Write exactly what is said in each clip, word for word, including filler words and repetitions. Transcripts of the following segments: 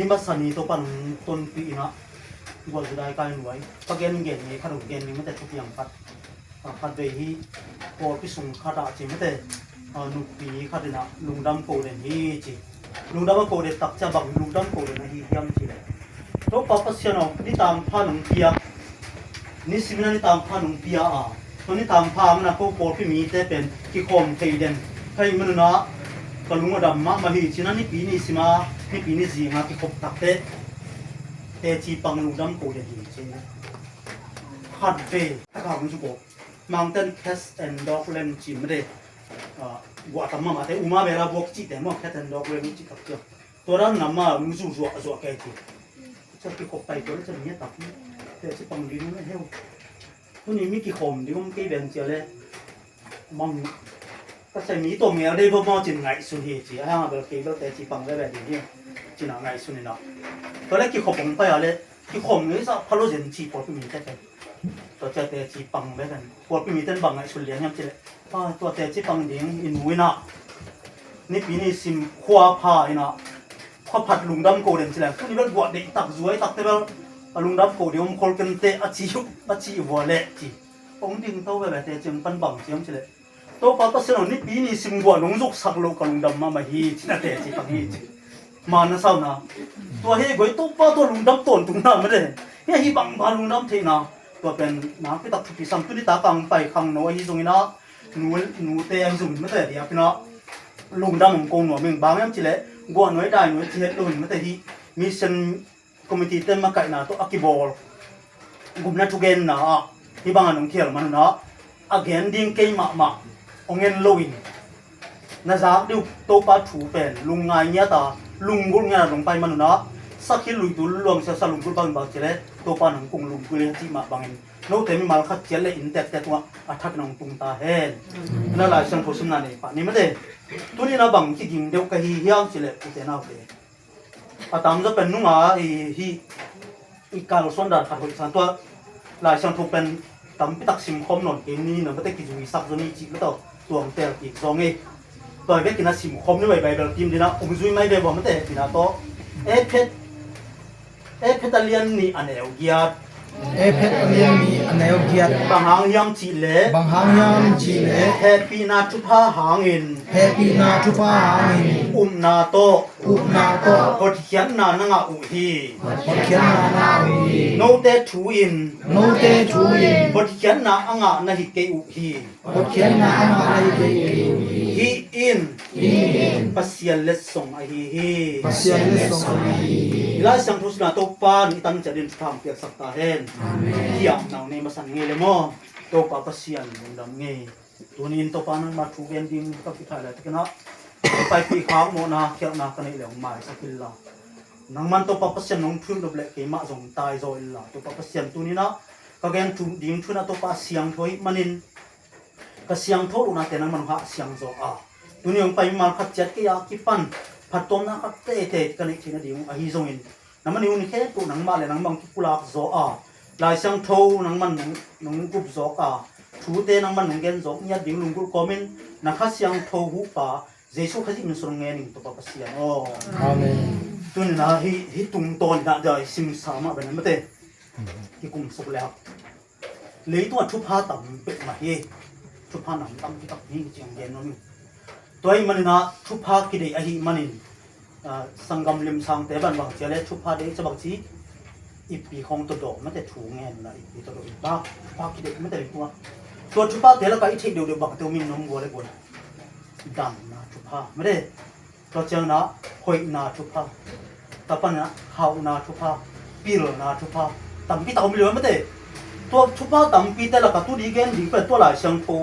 Ni masa ni Topa nong tonpih in ah, guah Juda i kai nuai ka gengen ngei khat hong gen ding mate, thupiang khat. A, khatvei hi pawlpi sung khatah ci mate, a, nupi khat in ah lungdam ko den hi ci. Lungdam a ko den tak ciang bang lungdam ko den ahi hiam cih leh, Topa Pasian aw, nitang pha nong pia, nisim in ah nitang pha nong pia a, tua nitang pha man ah ko pawlpi mite pen kikhawm thei den ka hih man un ah ka lung a dam mahmah hi ci-in ah nipi ni sim a, nipi ni zing a kikhop tak teh teci pang lungdam ko den hi ci. Khatvei taka hong zu ko. Mangten cat and dog lem ci mate, a, guah tam mahmah te, uma bela buak cihte maw, cat and dog lem ci tak ciang, tua dan nam a lungzu zuahzuah kei ci. Cia kikhop pai ko le cia mi a tak hi. Teci pang ding na heu. Tuni mi kikhawm ding om kei ben cia le, mang ka cia mi tawh ngel dei bawm aw cin ngaihsun hi ci. A hang a bel kei bel teci pang veve ding hi cin a ngaihsun in ah, tua le kikhop hong pai a le kikhawm ngei sa pha lo zen ci pawlpi mite pen. Tua cia teci pang veve, pawlpi mite in bang ngaihsun lian hiam cih leh, a, tua teci pang ding i nu in ah nipi ni sim khua pha in ah, khua phat lungdam ko den ci leng, tuni bel guah deih tak zuai tak te bel a lungdam ko ding om khol ken teh a ci uh, a ci uh vua leh ci. Hong ding to veve, teci hong pan bang ci hiam cih leh, Topa Pasian aw, nipi ni sim guah nong zuksak loh ka lungdam mahmah hi ci-in ah teci pang hi ci. Man na sau na. Tua hi guai Topa tua lungdam tawntung na mate. Hi ahi bang bang lungdam theihna. Tua pen nakpi tak thupi sam, tuni tak a hong pai khangno ahi zongin ah, nu, nute ahi zongin mate, a diakin ah lungdam hong ko nuam ing. Bang hiam cih leh guah nuai dai nuai ci het lo in mate, hih mission committee te makaihna tawh a kibawl gupna thugenna ah hih bang a nong khial man un ah, a gen ding kei mahmah hong en lo in, na zak ding uh Topa thu pen lungngai ngiat a, lunggulh ngiat a nong pai man un ah, sakhi luitu luang siasa lunggulh bangin bang cih leh Topa nong kung lunggulh hi a cih mah bangin, note mimal khat ciat le inntekte tungah a thak in hong tung ta hen. Na Lai Siangtho simna nei pah ni mate. Tuni in ah bang kiging deuh ka hi hiam cih leh, ute naute, a tamzaw pen nunga i, hih i kalsuan dan khat hoih san, tua Lai Siangtho pen tampi tak simkhawm nawn kei ni, na mate, kizuisak zaw ni cih mate, tua hong tel kik zaw ngei. Tua vekin ah simkhawm ni vai, Bible tim ding ah hong zui mai ve vua mate, hehpihna tawh. Efet, Efet a lian nih a neu giat. Efet a lian nih a neu giat. Bang hang hiam cih leh, bang hang hiam cih leh, hehpihna thupha hangin, hehpihna thupha hangin, upna tawh, upna tawh, hotkhiatna na ngah uh hi. Hotkhiatna na ngah uh hi. Note thu in, note thu in, hotkhiatna a ngah na hi kei uh hi. Hotkhiatna a ngah na hi kei uh hi. Hih in, hih in, Pasian letsong ahi hi. Pasian letsong ahi hi. Lai Siangtho simna Topa in i tan ciat in thupha hong piaksak ta hen. Amen. Hiam nau nei masa ngei le maw. Topa Pasian lungdam ngei. Tuni in Topa nangma thu gen ding ka kithai lai takin ah, paipih khak mawhna khialhna ka neih le hong maisak inla, nangman Topa Pasian nong thuh nop leh keimah zong tai zaw inla, Topa Pasian tuni in ah ka gen thu ding thu in ah Topa a siangtho ahih manin, ka siangtho lohnate nangman hong hah siang zaw a, tuni hong pai mimal khat ciat kei a kipan phattuamna khat teitei ka neih theih nading uh ahi zongin, na man i hun khempeuh nangmah le nangmah hong kipulak zaw a, Lai Siangtho nangman nong, nong gup zawk a, thute nangman nong gen zawk ngiat ding lunggulh kawmin, na Kha Siangtho huhpa Jesuh Khazih min suang nong ngen ing, Topa Pasian aw. Amen. Tuni in ah hih, hih tungtawn in ah dai simsa mah bang mate, kikum suk le hak. Leitungah thupha tam peuhmah hi. Thupha nam tampi tak hi ci-in gen nuam ing. Tua ahih manin ah thupha kideih ahih manin, ah, sanggam limsangte bang bang ci a le thupha deih ci bang ci, ippi khawng tawh dawh mate, thu ngen na ippi tawh dawh, ippa thupha kideih mate leitungah. Tua thuphate lakah i theih deuhdeuh bangte om in, na om gua le gua, damna thupha mate. Tua ciangin ah hoihna thupha, tua panin ah hauhna thupha, pilna thupha, tampi tak om hi lo mate. Tua thupha tampite lakah tuni gen ding pen tua Lai Siangtho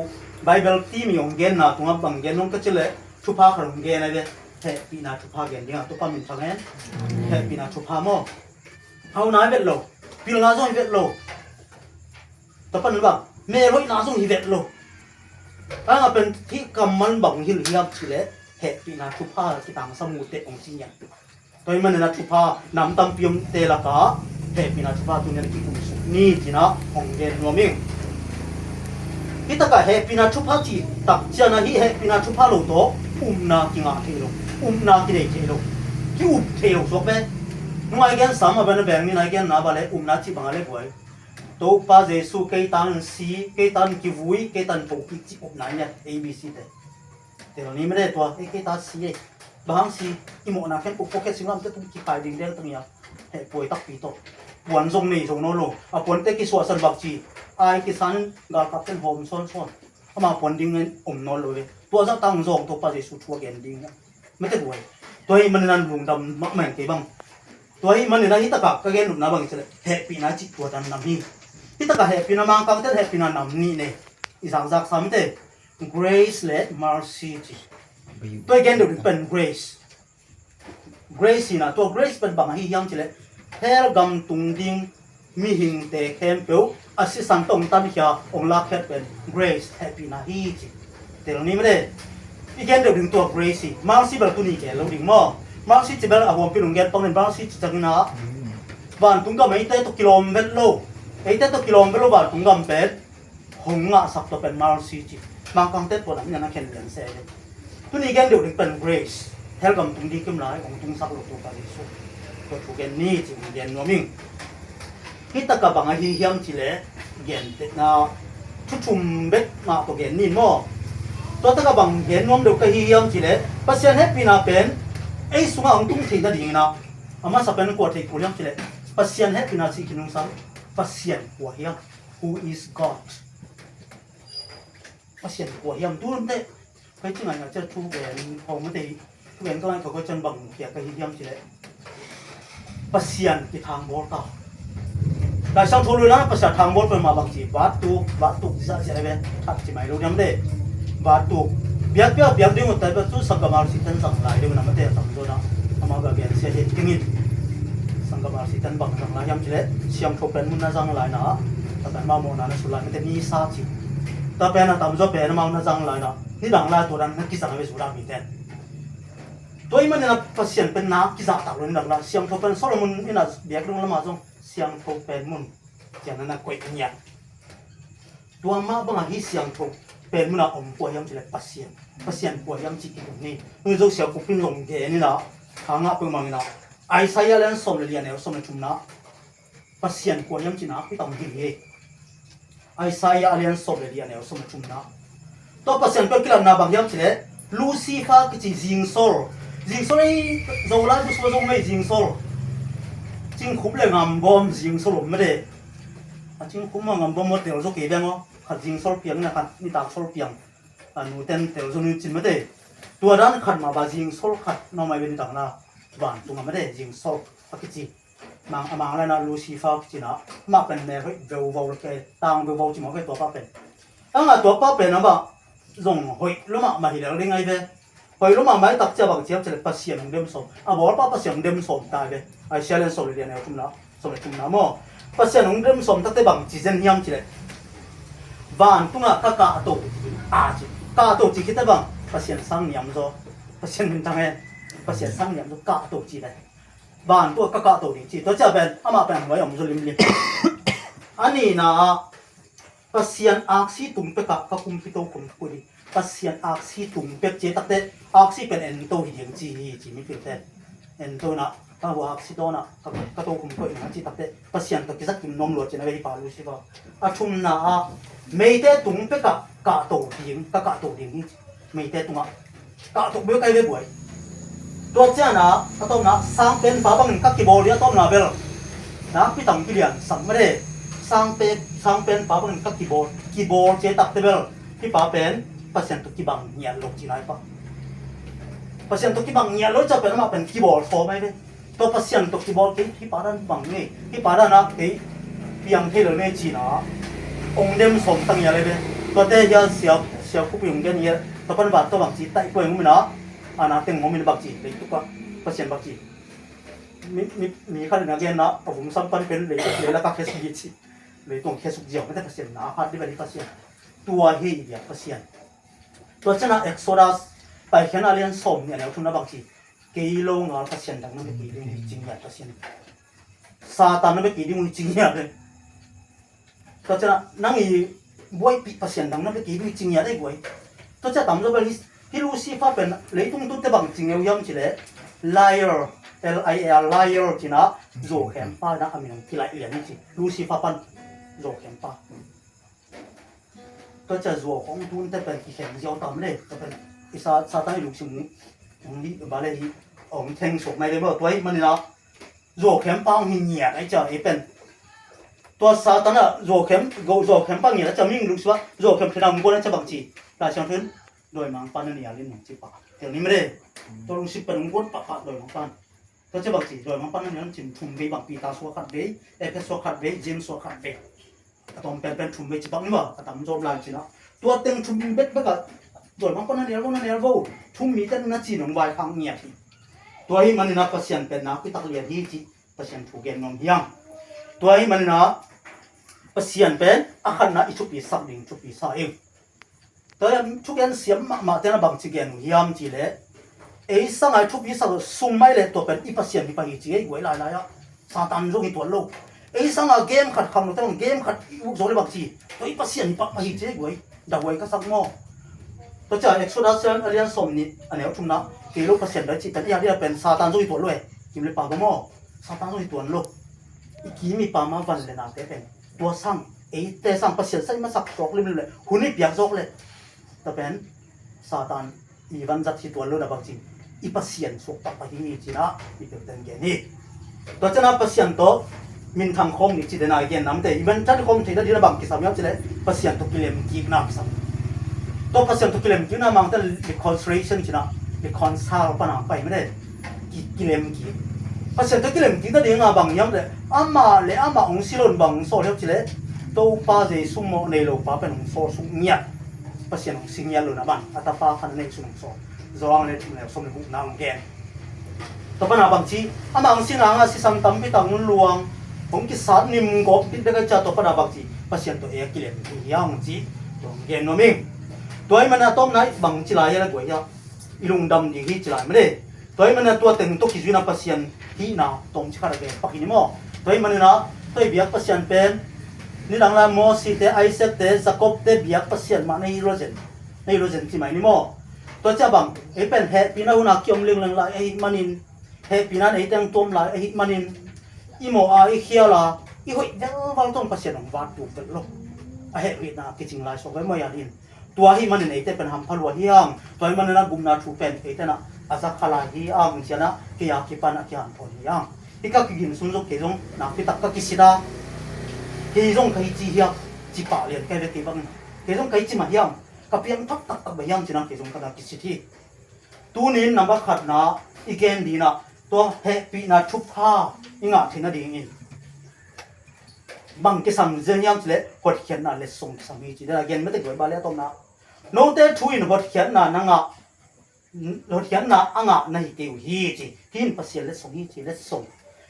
Bible tim i hong genna tungah bang gen nuam ka cih leh, thupha khat hong gen a ve. Hehpihna thupha gen ding a, Topa min thang hen. Hehpihna thupha maw. Hauhna hi vet lo, pilna zong hi vet lo. Tua panin bang, melhoihna zong hi vet lo. Ahi zongin pen hih kammal bang hilh hiam cih leh, hehpihna thupha kitangsam uh teh hong ci ngiat. Tua ahih manin ah thupha nam tampi omte lakah hehpihna thupha tuni-in ah kikum suk ni ci-in ah hong gen nuam ing. Hih takah hehpihna thupha cih tak ciangin ah hih hehpihna thupha lo tawh upna kingah thei lo, upna kideih thei lo, ki-up thei lo suak ve. Nung a i gen sam a bang a beng ni na i gen na ba le upna cih bang a le buai. Topa Jesu kei tan si, kei tan kivui, kei tan pokik cih upna i ngiat A B C te. Tel ni mede tua, ei kei ta si ei. Bang hang si, i mawhna khempeuh pocket singlamteh tung kikhai ding deng tang ia. Heh puai takpi tawh. Puan zong nei zo nawn lo. A puante kisuahsan bak ci. Ai kisan galkapten hawm sawnsawn. Ama puan ding nen om nawn lo ve. Tua zah tang zawng Topa Jesu thu a gen ding ia. Mete buai. Tua hi manin an lungdam mahmah kei bang. Tua hi manin a hi taka ka gen nopna bang i ci le hehpihna cih tua dan nam hi. Hi taka hehpihna Mangkangte hehpihna nam nih nei. I zakzak sa mete. Grace le mercy ci. Tua i gen deuh ding pen grace. Grace hi na tua grace pen bang ahi hiam ci le hell gam tung ding mihingte khempeuh a sisan tawh hong tankhia hong lakkhiat pen grace hehpihna hi ci. Tel ni mede. I gen deuh ding tua grace hi. Mercy bel tuni gen lo ding maw? Mercy ci bel a huampil hong gen pang nen mercy ci ciangin ah vantung gam eite tawh kilawm vet lo. Eite tawh kilawm vet lo vantung gam pen hong ngahsak tua pen mercy ci. Mangkangte tua lam nian a khen lian se. Tuni gen deuh ding pen grace. Hell gam tung ding kim lai hong tungsak lo Topa Jesu. Tua thu gen ni ci hong gen nuam ing. Hi taka bang ahi hiam ci le gen te na thu thum bek mah tua gen ni maw? Tua taka bang gen nuam deuh ka hi hiam ci le Pasian hehpihna pen ei sungah hong tung theih nadingin ah a masa pen kua thei kul hiam ci le Pasian hehpihna ci kinungsa Pasian kua hiam? Who is God? Pasian kua hiam? Tu runte koi ci ngaingai cia thu gen hong mate hi. Thu gen ka ngai ka koi cian bang kia ka hi hiam ci le Pasian kithangbawl ta. Lai Siangtho lui lai Pasian thangbawl pen mah bang ci vat tuk vat tuk zah zia ve. That ci mai lo diam de. Vat tuk biak biak biak ding ut tai ba tu sanggamar si ten zang lai ding na mate a tam zo na. Ama ga gen sia hi tingin sanggamar si ten bang zang lai hiam ci le Siangtho pen mun na zang lai na. Ta pen ma mo na na su lai mate mi sa ci. Ta pen a tam zo pen ma na zang lai na. Ni dang lai tua dang na kizang ve su dang mi ten. Tua i manin a Pasian pen na kizahtak lo ni dang lai Siangtho pen Solomon in a biak dong lama zong Siangtho pen mun cian na koih ngiat. Tua mah bang a hi Siangtho pen mun a om kua hiam ci le Pasian. Pasian kua hiam ci kidong ni. Nui zo sia kupin zong gen ni na. Kha ngah peuh mang ni na. Isaiah lian sawm le lian neu sawm le thumna. Pasian kua hiam cina a kitam ding hi. Isaiah a lian sawm le li a neu sawm le thumna. Tua Pasian tua kilatna bang hiam cile Lucifer kici zingsol. Zingsol ei Zolai busual zong mei zingsol. Cingkhup le ngambawm zingsol om mede. A cingkhup ma ngambawm maw tel zo kei veng aw. Khat zingsol piang ina khat nitak sol piang. A nuten tel zo nu cin mede. Tua dan khat ma ba zingsol khat nawmai ve nitang na. Vantung a mede zingsol a kici. Mang a mang lana Lucifer kicina mah pen mel hoih veuvo le kei tang veuvo ci mawk kei tua pa pen. Anga tua pa pen amah zong hoih lo mahmah hi lel ding ai ve. Hoih lo mahmah i tak cia bang ciam cile Pasian hong dem sawm a bawl pa Pasian hong dem sawm ta ai ve. Ai sia len sawm le lian eu thumna sawm le thumna maw. Pasian hong dem sawm takte bang ci zen hiam cile vantungah ka kahto a ci kahto ci khite bang Pasian sang niam zaw. Pasian min tang e. Pasian sang niam zaw kahto ci le. Vantung a ka kahto ding ci tua cia pen amah pen a hnuai a om zaw limlim. A nihna ah Pasian aksi tung pekah ka kumpi tokhom ka kut hi. Pasian aksi tung pek ci takte aksi pen ento hi ding ci hi ci mipil te. Ento na ka hua aksi dawnah ka tokhom koih na ci takte Pasian tawh kizak kim nuam lua cina ve hi pa Lucifer. A thumna ah meite tung pekah kahto ding ka kahto ding hi ci. Meite tungah kahto bek ai ve buai. Tua ciana a tawpna sangpen pa bangin ka kibawl hi a tawpna bel. Nakpi tam kilian sak mede. Sangpen sangpen pa bangin ka kibawl kibawl cia takte bel. Hi pa pen Pasian tawh kibang ngiat lo ci lai pa. Pasian tawh kibang ngiat lo cia pen amah pen kibawl sawm ai ve. Tua Pasian tawh kibawl kei hi pa dan bang ngei hi pa dan ah kei piang thei lo ngei cina ong dem sawm tang ia le ve. Tuate hia sia sia khupi ong gen ia tua pan bat tua bang ci taih puai ngumina. Ana teng ngumina bak ci leituk ah Pasian bak ci. Mi mi mi khat na gen na a vum sam pan pen leituk leila ka khesuk hi ci. Leitung khesuk ziau mete Pasian na khat di bali Pasian. Tua hi dia Pasian. Tua cina Exodus Paikhian a lian sawm nia leu thumna bang ci. Kei lo ngal Pasian dang na bia kei ding hi cing hiat Pasian. Satan na bia kei ding hi cing hiat le. Tua ciana nang i buaipih Pasian dang na bia kei ding hi cing hiat ei buai. Tua cia tam zo bel hi Lucifer pen leitung tunte bang cing eu hiam cile. Liar. L I A R, liar cih na, zuau khempa na a min hong kilaih lian hi ci. Lucifer pan zuau khempa. Tua ciang zuau khong tunte pen kikhen ziau tam le. Tua pen i Sa-, Satan i lungsim hong hi, bale hi, hong theng suak mai ve maw. Tua ahih manin ah zuau khempa hong hi ngiat ahi ciang ei pen. Tua Satan ah zuau khem, go, zuau khempa ngiat ahi ciang mihing lungsim ah zuau khem thena hong guan ahi ciang bang ci. Lai Siangtho in dawimangpa'n na nial in hong ci pah. Tel ni mede. Tua lungsim pen hong guan pahpah dawimangpa'n. Tua ciang bang ci, dawimangpa'n na nial in cin thum vei bang, Peter sua khat vei, Efesa sua khat vei, James sua khat vei. A tawm penpen thum vei ci bang ni maw, a tam zawm lai cin ah. Tua teng thum bekbek ah dawimangpa'n na nial vo, na nial vo. Thum mite na cin hong vaikhak ngiat hi. Tua ahih manin ah Pasian pen nakpi tak lian hi cih Pasian thu gen nuam hi hang. Tua ahih manin ah Pasian pen a khatna i thupisak ding thupi sa ing. Tua thugen siam mahmah te na bang ci gen uh hiam cih leh, ei sangin i thupisak sung mai leh tua pen i Pasian hi pah hi ci ei guai lailai ah. Satan zong hi tuan lo. Ei sangin game khat kham lo te bang game khat i uk zo leh bang ci, tua i Pasian hi pah, pah hi ci ei guai. Dahuai ka sak maw. Tua ciang Exodus a lian sawm nih a neu thumna, kei lo Pasian dai cih pen i a dia pen Satan zong hi tuan lo e. Kim le pa ba maw. Satan zong hi tuan lo. I kim i pam a van le nate pen tua sang, eite sang Pasian sai masak suak limlim le hun i piak zawk le, tua pen Satan i vanzat hi tuan lo na bang ci, i Pasian suak tak pah hi hi ci na mipil ten gen hi. Tua ciang a Pasian tawh minthang khawm ni ci den a gen namte, i vanzat khawm theihna ding na bang kisam hiam cih leh Pasian tawh kilem kikna kisam. Tua Pasian tawh kilem kikna mangte reconciliation ci na, reconcile pan a pai mede. Ki, kilem kik. Pasian tawh kilem kik nading a bang hiam leh, amah le amah hong si lo in bang hong sawl hiam cih leh, Topa Jesu mawh nei lo pa pen hong sawl suk ngiat. Pasian hong si ngiat lo na bang, a tapa khat a neih sun hong sawl. Johan le thum le sawm le gukna hong gen. Tua pan a bang ci, amah hong sihna hangah sisan tampi tak hong luang, hong kisat nim gawp dikdek a, tua pan a bang ci, Pasian tawh ei a kilem kik hi hang ci, tua hong gen nuam ing. Tua ahih manin a tawpna bang ci lai hiam a guai hiam, i lungdam ding hi ci lai mede. Tua ahih manin a tua teng tawh kizui in a Pasian hihna tawmcik khat a gen pak hi ni maw. Tua ahih manin a tua i biak Pasian pen nidang lai Mosite, Isaakte, Jakobte biak Pasian mah na hi lo zen, na hi lo zen ci mai ni maw. Tua ciang bang ei pen hehpihna hun a ki-om liangliang lai ahih manin, hehpihna in ei teng tuam lai ahih manin, i mawh a, i khial a, i hoih velval tawh Pasian hong vat tuk vet lo. A hehpihna kicing lai suak ve maw, a hi in. Tua ahih manin eite pen hampha lua hi hang. Tua ahih manin a gupna thu pen eite in a za kha lai hi hang, ci-in a kei a kipan a kihanthawn hi hang. Hih ka kigin sung zong kei zong nakpi tak ka kisit a, kei zong ka hi ci hiam, ci pah lian ka hi ve kei bangin. Kei zong ka hi ci mah hiam, ka piangthak taktak bang hiam ci-in a kei zong ka na kisit hi. Tuni in nambat khatna i gen ding in a, tua hehpihna thupha i ngah theihna dingin bang kisam zen hiam cih leh hotkhiatna letsong kisam hi ci. Tua gen mete guai ba le a tawpna, note thu in hotkhiatna na ngah, hotkhiatna a ngah na hi kei uh hi ci. Hih in Pasian letsong hi ci, letsong.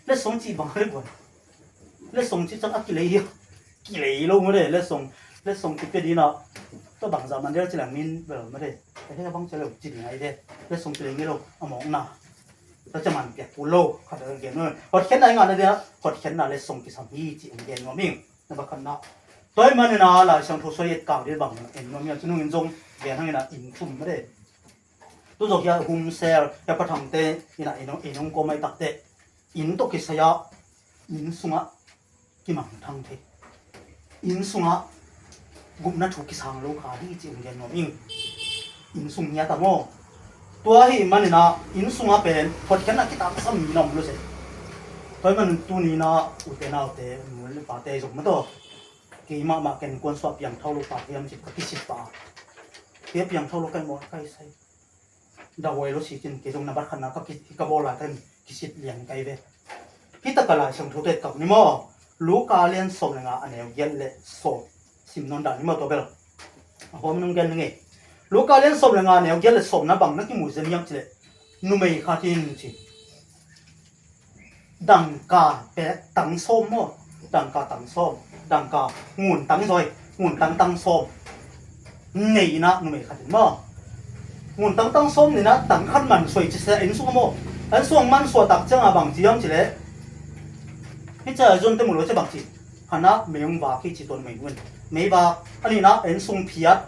Letsong cih bang le guai. Letsong cih ciang a kilei hi. Kilei lo mah de, letsong. Letsong kipia ding in a, tua bangzah man de ci leng min bel mah de. Ka heh bang ci lo ci ding ai de. Letsong kilei ngei lo, a mawkna. Tua ciang man piak kul lo, khat a gen nuam. Hotkhiatna i ngahna ding in a, hotkhiatna letsong kisam hi ci hong gen nuam ing. Nambat khatna. Tua ahih manin a Lai Siangtho sung i et kang ding bang en nuam ing a, tu nungin zong gen hang in a, inn thum mah de. Tu zawh hi a home cell, hi a Pa Thangte inn ah, inn hong, inn hong kawm mai takteh, inn tawh kisai a, inn sungah kimangthang thei. Inn sungah gupna thu kisang lo kha hi ci hong gen nuam ing. Inn sung ngiat a maw. Tua ahih manin a inn sungah pen hotkhiatna kitamsa mi na om lo se. Tua ahih manin tuni in a ute naute, nu le pate zong mah tawh, kei mahmah ken kuan suah piangthau lo pa hiam ci ka kisit pa. Kei piangthau lo ka hih maw, ka hih sai. Dahuai lo si cin, kei zong nambat khatna ka ki, ka bawl lai ka kisit lian ka hi ve. Hih tak a Lai Siangtho tawh et kak ni maw. Luka lian sawm le nga a neu giat le sawm. Sim nawn dah ni maw tua bel. A huam nung gen ni ngei. Luka lian sawm le nga a neu giat le sawm na bang na kimu zen hiam cih leh, numei khat in ci. Dangka pek tang sawm maw? Dangka tang sawm. Dangka ngun tang zaw hi. Ngun tang tang sawm. Nei in a numei khat in maw? Ngun tang tang sawm nei in a tang khat mansuah hi ci se, inn sung maw? Inn sung mansuah tak ciang a bang ci hiam cih leh, hih ciang a zon te mu lo ci bang ci. Khat na mei hong vak hi ci, tua numei nu in. Mei vak. A nihna inn sung phiat.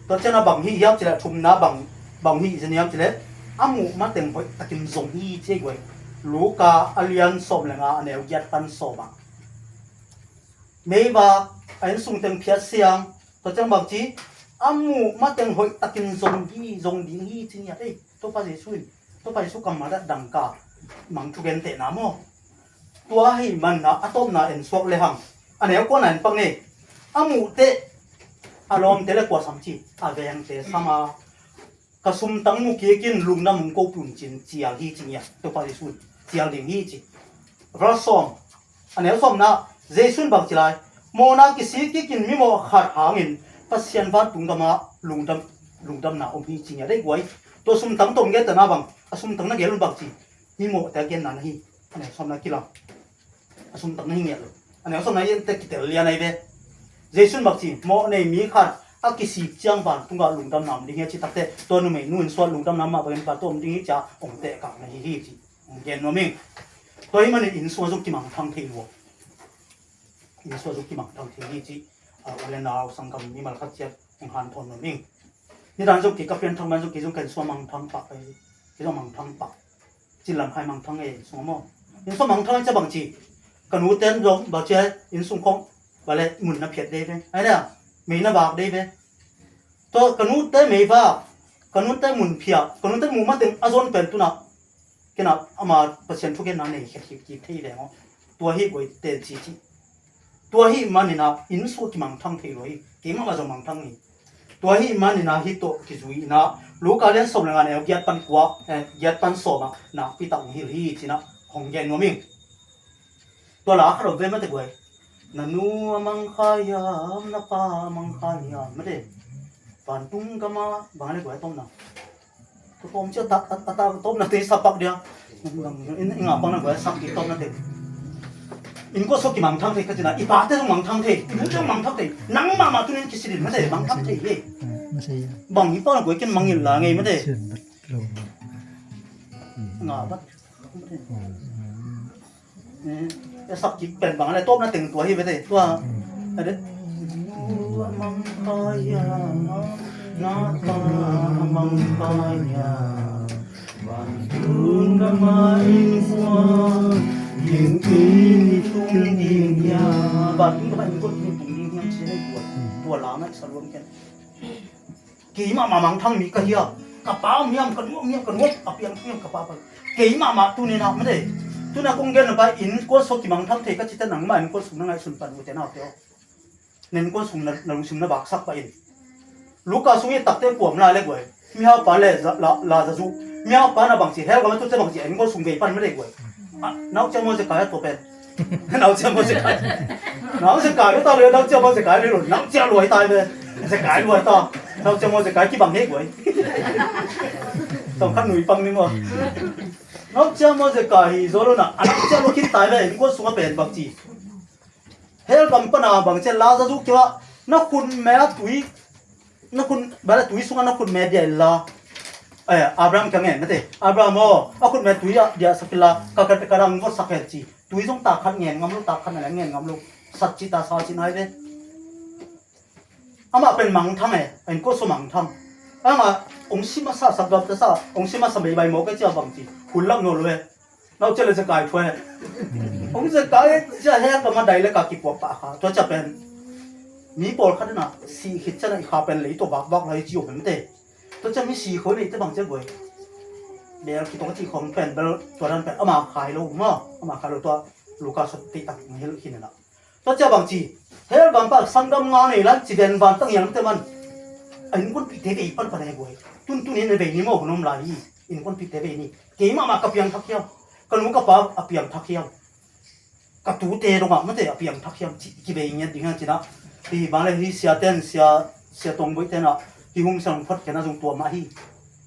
Tua ciang a bang hih hiam cih leh, thumna bang, bang hih zen hiam cih leh, a muh mateng hoih takin zong hi ci ei guai. Luka a lian sawm le nga a neu giat pan sawm ah, meivak a innsung teng phiat siang, tua ciang bang ci, a muh mateng hoih takin zong hi, zong ding hi ci ngiat ei. Topa Jesu in, Topa Jesu kammal ah dangka mang thugentehna maw? Tua ahih manin a tawpna en suak lehang, a neu kuana en pak ni. A muhte a lawmte le kua sam ci, a vengte sam a, ka sumtang mu kikin lungdam hong ko pun cin cial hi ci ngiat. Topa Jesu in cial ding hi ci. Verse sawm, a neu sawmna, Jesu in bang ci lai? Mawhna kisik kikin mimawh khat hangin Pasian vantung gamah lungdam, lungdamna om hi ci ngiat ei guai. Tua sumtang tawh hong gentehna bang, a sumtang na gel un bang ci, mimawhte a genna na hi. A neu sawmna kilang, a sumtang na hi ngiat lo. A neu sawmna i ente kitel lian ahi ve. Jesu in bang ci, mawh nei mi khat a kisik ciang vantung gah lungdamna om ding hi a ci takteh, tua numeinu in suah lungdamna mah bangin vantung om ding hi ci a hong tehkak na hi hi ci. Hong gen nuam ing. Tua ahih manin inn sungah zong kimangthang thei lua. Inn sungah zong kimangthang thei hi ci. A, u le nau sanggam mimal khat ciat hong hanthawn nuam ing. Nidang zong kei ka pianthak man zong kei zong ka inn sungah mangthang pah ka hi. Kei zong mangthang pah. Cin lam khai mangthang e, inn sungah maw? Inn sungah mangthang e ci a bang ci, ka nute zong bang ci a, inn sung khong bang le mun na phiat dei ve. Ai na, mei na vak dei ve. Tua ka nute mei vak, ka nute mun phiat, ka nute mu mateng a zon pen tu-in ah, ken ah ama Pasian thugenna nei khia kik thei leng aw. Tua hi guai, ten ci ci. Tua ahih manin ah inn sungah kimangthang thei lua hi. Keimah mah zong mangthang hi. Tua ahih manin ah hih tawh kizui-in ah Luka lian sawm le nga neu giat pan kua, eh, giat pan sawm ah nakpi tak hong hilh hi ci-in ah hong gen nuam ing. Tua la khat om ve mate guai. Na nu a mangkha hiam, na pa a mangkha hiam mate. Vantung gamah bang le guai tawmna. Tua tawm ciang a ta, a ta tawmna te sa pak dia. In, in nga pak na guai sak i tawmna te. Innkuan sung kimangthang thei ka ci-in ah, i pate zong mangthang thei, i nute zong mangthang thei. Nang mahmah tu-in kisi din mate, mangthang thei hi. Bang i pak na guai ken mangngilh la ngei mate. Nga bat. Eh, e sak kik pen bang le tawpna teng tua hi ve te tua. Ade. Vantung gam ah innkuan tung ding hiam? Vantung gam ah innkuan tung ding hiam ci-in tua, tua la na i sa luang ken. Keimah mah mangthang mi ka hiam? Ka pa om hiam, ka nu om hiam, ka nu om a piang hiam, ka pa pa. Keimah mah tu-in ah mate. Tu-in ah kong gen a pai, innkuan sung kimangthang thei ka cite nangmah innkuan sung na ngaihsun pan ute naute aw. Na innkuan sung na, na lungsim na vaksak pah in. Luka sung i takte kuam lai le guai. Mihaupa le za, la, la za zu. Mihaupa na bang ci, hell gam ah tu ci bang ci, innkuan sung vei pan mate guai. Ah, nau cia mo ze kai a tua pen. Nau cia mo ze kai. Nau ze kai lo ta lo, nau cia mo ze kai lo. Nau cia luai tai be. Ze kai luai ta. Nau cia mo ze kai kibang hei guai. Tong khan nui pang ni mo. Nau cia mo ze kai hi zo lo na. A nau cia lo kin tai be. Innkuan sung a pen bang ci. Hell gam pana bang ci a la za zu kila. Na khun me a tui. Na khun, bala tui sunga na khun me dia la. Eh, Abraham ka ngen mate. Abraham aw, a khun me tui a dia sakila, ka ka ka dang vo sak hen ci. Tui zong ta khat ngen ngam lo, ta khat na le ngen ngam lo. Sat ci ta sa ci nai ve. Ama pen mangthang e, en ko so mangthang. Ama ong sima sa sak gap ta sa, ong sima sa mei bai mo ka ci a bang ci. Hun lam no lo e. Nau cia le zekai thua he. Ong zekai cia he ka madai le ka kikuak pah kha. Tua cia pen mi pawlkhat in a si khit ciang a i kha pen lei tawh vakvak lai ci om mate. Tua cia mi si khoi neite bang cia guai. Bel kitawng a ci khong pen bel tua dan pen ama khai lo maw. Ama khai lo tua Luka sot tei tak mi hel khin a. Tua cia bang ci, hell gam pan sanggam nga nei lan ci den van tang yang te man. A innkuanpihte vei pan pan e guai. Tuntun in a vei ni maw hun om lai hi. Innkuanpihte vei ni. Keimah mah ka piangthak hiam? Ka nu ka pa a piangthak hiam? Ka tute dongah mate a piangthak hiam? Ci kivei ngiat ding hiam ci-in ah. Hi bang le hi sia ten, sia, sia tongboih ten ah. Hi hum siang phot ken a zong tua mah hi.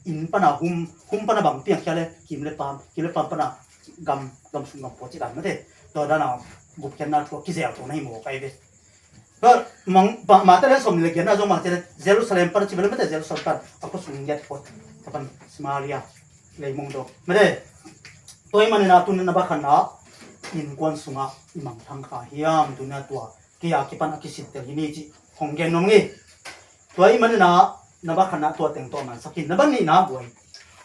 Inn pan a hum, hum pan a bang piangkhia le, kim le pam, kim le pam pan a gam, gam sung gam pua ci dan mate. Tua dan a gupkhiatna tua kizel tua na hi mawk ahi ve. Tua mang, pa, Mate le sawm le giatna zong mang ci le Jerusalem pan ci bel mate Jerusalem pan a khuasung giat khuat. Tua pan Samaria leimong do. Mate. Tua ahih manin a tun na bakhan a innkuan sungah i mangthang kha hiam tun a tua. Kei a kipan a kisintel hi ni ci hong gen nuam ngi. Tua ahih manin a na bakhan a tua teng tawh mansak hi. Na ban nihna guai.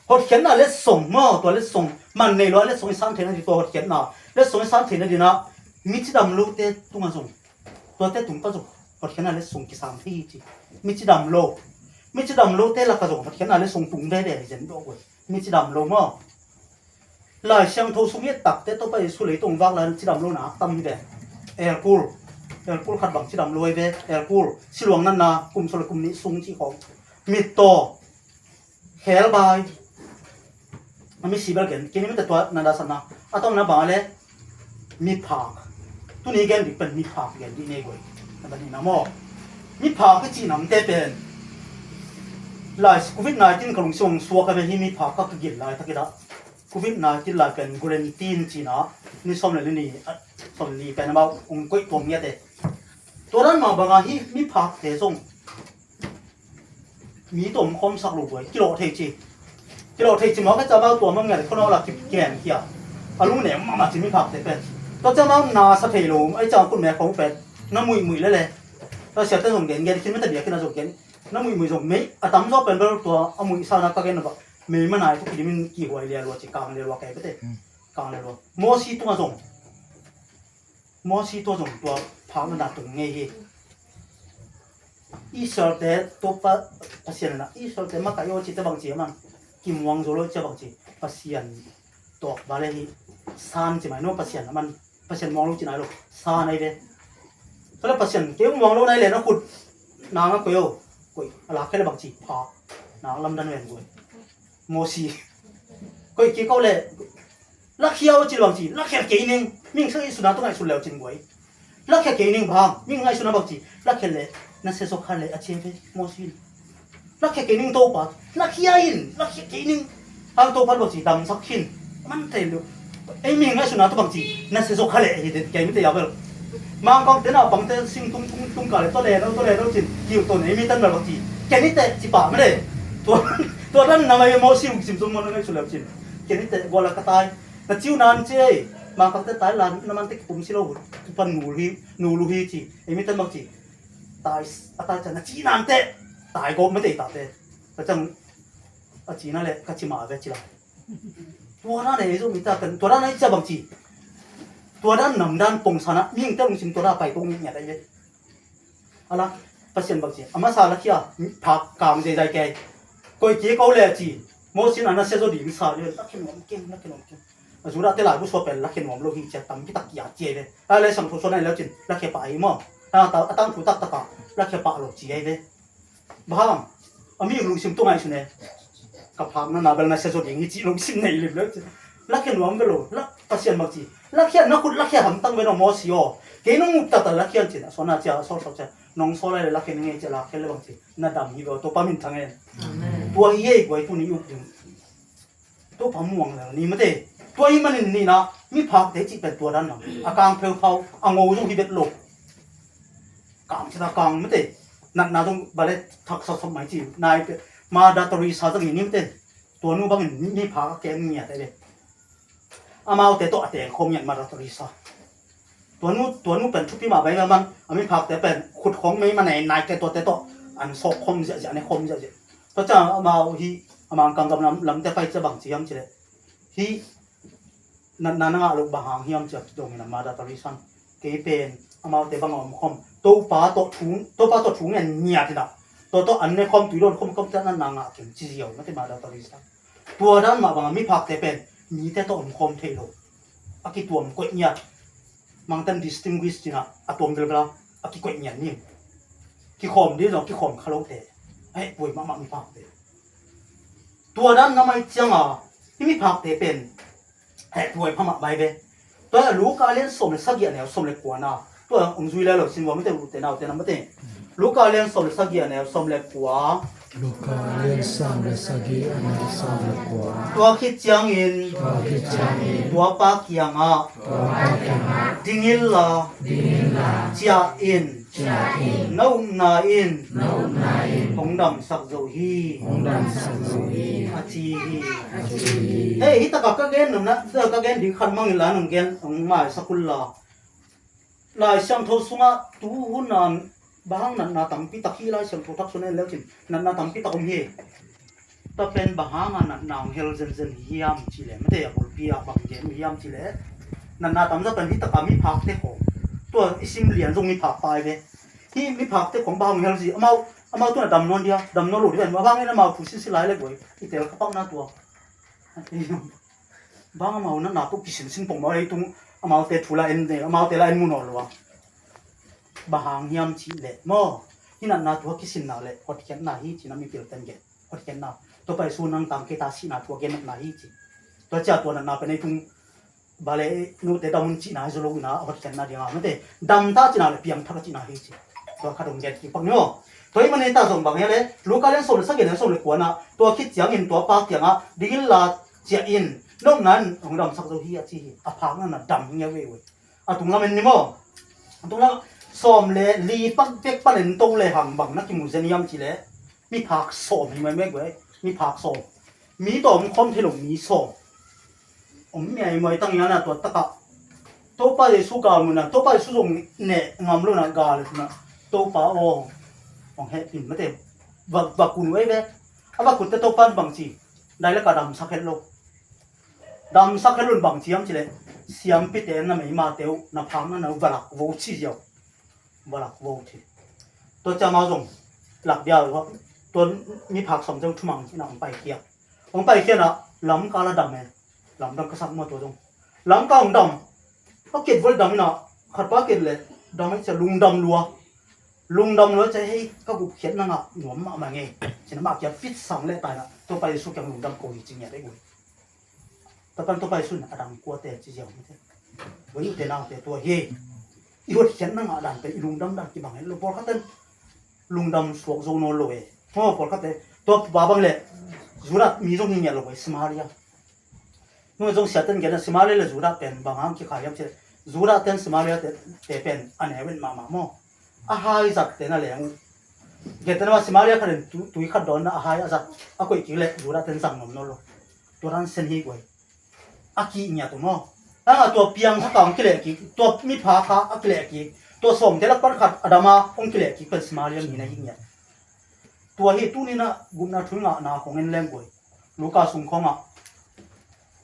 Hotkhiatna letsong maw, tua letsong, man nei lo a letsong i san theihna ding, tua hotkhiatna letsong i san theihna dingin ah, mi cidam lote tungah zong, tuate tung pan zong hotkhiatna letsong kisam thei hi ci. Mi cidam lo, mi cidam lote lakah zong hotkhiatna letsong tung veve hi zen dawh uh hi. Mi cidam lo maw. Lai Siangtho sung i et takte Topa Jesu leitung vak lai cidam lo na tam hi ve. Elkul, elkul khat bang cidam lo hi ve. Elkul, siluang natna, kum sawm le kum nih sung cih khawng. Mittaw, khelbai, a misi bel gen, kei ni mite tua na dasatna. A tawpna bang a le, miphak. Tuni gen dik pen miphak gen dih nei guai. Na ban ina maw. Miphak i cih namte pen, lai covid nineteen ka lungsim hong suak a ve hi, miphak ka kigil laitak i dah. Covid nineteen lai pen quarantine cihna, ni sawm le ni, ah, sawm le ni pen amau hong koih tuam ngiate. Tua dan mah bangah hi miphakte zong mi tawh om khawmsak lo buai, kilawh thei ci. Kilawh thei ci maw, ka ca amau tua mah ngiat khawnaw la kip kem kia. A lungnem mahmah ci miphakte pen. Tua ca amau na sa thei lo, ai ca khut me khong pen. Na muihmuih lele. Tua siate zong gen, gen khin mete bia khin a zong gen. Na muihmuih zong mei, a tamzaw pen bel tua a muihsa na ka gen na bak. Mei manai tu kidimin kihuai lia lua ci, kang lia lua kei pete. Hmm. Kang lia lua. Mosi tungah zong. Mosi tua zong tua phakna tung ngei hi. Israelte Topa Pasian na, Israelte makaih aw cite bang ci a man. Kimuang zo lo cia bang ci. Pasian tawk bale hi. San ci mai no Pasian a man. Pasian muang lo ci nai lo. San ai ve. Tua le Pasian kei muang lo nai le na khut. Nang a koih aw. Koih. A lak khe le bang ci. Phak. Nang lamdan ven guai. Mosi. Koih kik ko le. Lakhia aw ci le bang ci. Lakhia kei ning. Ming sa i suna tu ngai su leu cin guai. Lakhia kei ning bang. Ming ngai suna bang ci. Lakhia le. Na se so kha le a ci ve. Mosi. Lakhia kei ning Topa. Lakhia in. Lakhia kei ning. Hang Topa bang ci. Damsak khin. Man thei lo. Ei ming ngai suna tu bang ci. Na se so kha le hi den kei mite ya bel. Mangkang te na pang te sing tung tung tung ka le to le no to le no cin. Kiu to nei mi tan bel bang ci. Kei ni te ci pa ma le. Tua tua dan na mai Mosi ung sim tung mo na ngai su leu cin. Kei ni te gua la ka tai. Na ciu nan ci ei. Mangkang te tai lan na man te ki pum si lo. Pan nu lu hi nu lu hi ci. Ei mi tan bang ci. Tai a tai can na ci nan te. Tai gawp ma te ta te. Ka cang a ci na le ka ci ma ve ci la. Tua dan ei zo mi ta kan tua dan ei cia bang ci. Tua dan nam dan pong sana ming te lungsim tua dan pai tong ngiat ai ve. Ala Pasian bang ci. A masa lakhia phak kang zeizai kei. Koih kik ko le ci. Mosin a na sia zo ding sa le lakhin wam keng lakhin wam keng. A Judah te lai bu sua pen lakhin wam lo hi cia tam kitak kia ci ai ve. A le sang thu suan ai le cin lakhia pa ai maw. A tang thu taktak a lakhia pa lo ci ai ve. Bang hang a mi lungsim tu ngai su ne. Ka phak na na bel na sia zo ding hi ci lungsim nei lim le. Lakhia nuam ve lo la Pasian bang ci. Lakhia na khut lakhia hamtang ve no Mosi aw. Kei nong up taktak lakhia cin a sawn a cia a sawl sawl cia nong sawl lai le lakhia ngei cia lakhia le bang ci. Na dam hi ve aw Topa min thang en. Amen. Tua hi ei guai tu ni up ding. Topa muang lel ni mate. Tua hi manin nina miphakte cih pen tua dan lam a kang pheuphau a ngo zong hi bet lo. Kang cita kang mate. Natna zong bale thak sasam mai ci nai pe. Mother Teresa zong hi ni mate. Tua nu bangin miphak a keng ngiat ai ve. Amaute tawh a teng khawm ngiat Mother Teresa. Tua nu, tua nu pen thupi mah bai mah man, a miphakte pen khut khawng mei ma nei nai kei tuate tawh an sawk khawm ziahziah, ne khawm ziahziah. Tua ciang amau hi, a Mangkang gam lam, lamte pai cia bang ci hiam ci leh. Hi, natna na ngah loh bang hang hiam cia dong in a Mother Teresa in. Kei pen, amaute bang a om khawm. Topa tawh thu, Topa tawh thu ngen ngiat in a. Tua tawh an ne khawm tui dawn khawm khawm cia natna ngah keng ci ziau, mate Mother Teresa. Tua dan mah bangah miphakte pen mite tawh om khawm thei lo. A kituam koih ngiat. Mangtan distinguish cina a tuam velvela a kikoih ngiat ni. Kikhawm dih zong kikhawm kha lo thei. A hehpuai mahmah miphakte. Tua dan na mai cianga hi miphakte pen a hehpuai phamah bai ve. Tua Luka lian sawm le sagih a neu sawm le kuana. Tua ong zui le lo sin vua mite ute naute na mate. Luka lian sawm le sagih a neu sawm le kua. Luka lian sawm le sagih a neu sawm le kua. Tua khit ciangin. Tua khit ciangin. Tuapa kiangah. Tuapa kiangah. Ding inla. Ding inla. Ciah in. Ciah in. Na upna in. Na upna in. Hong damsak zo hi. Hong damsak zo hi. A ci hi. A ci hi. Hei, hi takah ka gen nopna, ka gen ding khat mangin la nong gen, nong maisak un la. Lai Siangtho sungah tu hun a bang natna tampi tak hi Lai Siangtho thak sung en leu cin natna tampi tak om hi. Tua pen bang hanga natna hong hel zenzen hi hiam cih leh, mate, a bulpi ah bang gen uh hiam cih leh, natna tamza pen hi taka miphakte khawng, tua i sim lian zong miphak pai ve. Hih miphakte khawng bang hong hel zi, amau, amau tuna dam nawn dia, dam nawn lo dia, a bangin amau thu sinsin lai le guai, i tel kha pakna tua. Bang amau natna peuh kisinsin pongmawk leitung, amaute thu la en, amaute la en mu nawn lo a. Bang hang hiam cih leh maw, hih natna tua kisinna le hotkhiatna hi cih na mipil ten gen. Hotkhiatna. Topa Jesu nang tang kei ta sihna tua gen natna hi ci. Tua cia tua natna pen ei tung bale nute dam un cihna hi zo lo ina, hotkhiatna dinga mate. Dam ta cihna le piang thak cihna hi ci. Tua khat hong gen kik pak ni aw. Tua hi manin ta zong bang hia le, Luka lian sawm le sagih, lian sawm le kuana, tua khit ciangin tua pa kiangah dingin la ciah in, nopna in hong damsak zo hi a ci hi. A phak na na dam hi ngia vei vei. A tung lamin ni maw? A tung lam sawm le li pak pek panin to le hang bang na kimu zen hiam cih leh, miphak sawm hi mai mek ve. Miphak sawm. Mi tawm khawm thei lo mi sawm. Om mi ai mai tang hiana tua takah Topa Jesu gal muna, Topa Jesu zong neh ngam lo na gal na, Topa aw, hong hehpih in mate. Va, va kun uh ei ve. A va kutte Topa in bang ci? Dai le ka damsak het lo. Damsak het lo in bang ci hiam cih leh, siampite na meimate uh, na phak na na uh va lak vo ci ziau. Va lak vo ci. Tua ciang amau zong lak dia uh, tua miphak sawm zong thumang ina hong paikhia. Hong paikhia na lamkal a dam e. Lamdang ka sak maw tua zong. Lamkal hong dam. A kit voi dam ina, khat pa kit le dam e cia lungdam lua. Lungdam lua cia hei ka gupkhiatna ngah nuam mahmah ngei. Cina mah kia fit sang le taina Topa Jesu kiang lungdam ko hi ci ngiat e ui. Tapan Topa Jesu in a dang kuate ci ziau mite. Voi ute naute tua hi. I hotkhiatna ngah dan pen i lungdam dan kibang het lo. Pawlkhat ten lungdam suak zo nawn lo e. Maw, pawlkhat te tua pa bang le Judah mi zong hi ngiat lo e, Samaria. Nung zong sia ten gen a Samaria le Judah pen bang hang kikhai hiam cih leh, Judah ten Samaria te, te pen a neu en mahmah maw. A hai zat te na leng uh. Gen te na ma Samaria khat in tu, tui khat dawn na a hai a zat a koih kik leh Judah ten zang nuam nawn lo. Tua dan sen hi guai. A kih ngiat uh maw. Anga tua piang kha ka hong kileh kik, tua miphak kha a kileh kik, tua sawmte lak pan khat a dama hong kileh kik pen Samaria mi na hi ngiat. Tua hi tuni na gupna thu i ngahna khong en leng guai. Luka sung khongah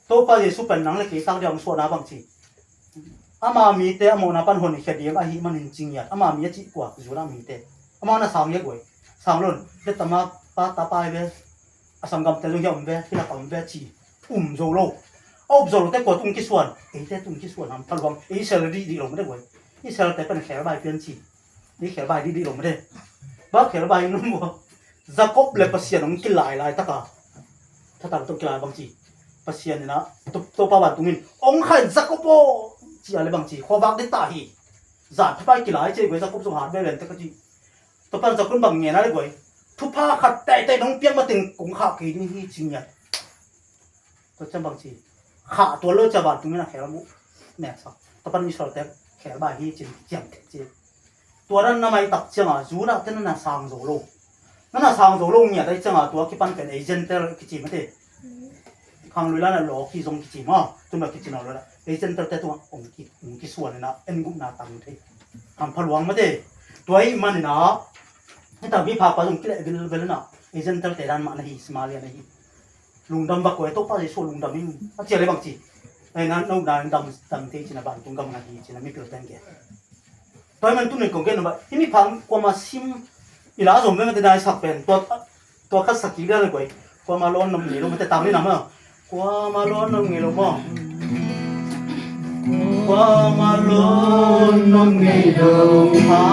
Topa Jesu pen nang le kei tak dia hong suahna bang ci. Ama mite a mawhna pan honkhia ding ahih manin ci ngiat. Ama mi a cih kua, Judah mite. Ama na sang ngiat guai. Sang lon, le tama pa ta pai ve. A sanggamte zong hia om ve, hih lak a om ve ci. Um zo lo. A up zo lote kua tung kisuan. Eite tung kisuan ham phaluang. Ei sel dihdih lo mate guai. Ei selte pen khelbai pian ci. Ei khelbai dihdih lo mate. Ba khelbai nung ua. Jacob le Pasian hong kilai laitaka. Thatang tawh kilai bang ci. Pasian ina. Topa vantungin. Hong khain Jacob aw. Ci a le bang ci. Khuavak dih ta hi. Zan thapai kilai ci guai Jacob zong hat ve len te ka ci. Tua pan Jacob bang ngen a le guai. Thupha khat teitei nong piak mateng kong khah kei ding hi ci ngiat. Tua ciang bang ci. Khah tuan lo cia vantung in a khel mu. Nek sak. Tua pan Israel te khel bai hi cin ciang te ci. Tua dan na mai tak cianga Judah te na na sang zo lo. Na na sang zo lo ngiat ai cianga tua kipan pen ei Gentile kici mate. Khang lui lana law ki zong kici maw, tun la kici nawn lo la. Ei Gentile te tungah hong ki, hong kisuan ina en gupna tang thei. Hampha luang mate. Tua ih man ina, hita mi phakpa zong kileh vilvel ina. Ei Gentile te dan mah na hi, Samaria na hi. Lungdam va koi, Topa Jesu lungdam in. A cia le bang ci. Ei na, no na dam, dam thei cina vantung gam na hi cina mi pil teng ke. Tua hi man tuni kong gen nang ba, hih miphak kuama sim i la zom ve mate nai sak pen, tua, tua khat sak kik lian le guai. Kuama lawn nom ngei lo mate tang ni nam a. Kuama lawn nom ngei lo maw. Kuama lawn nom ngei lo. Ha?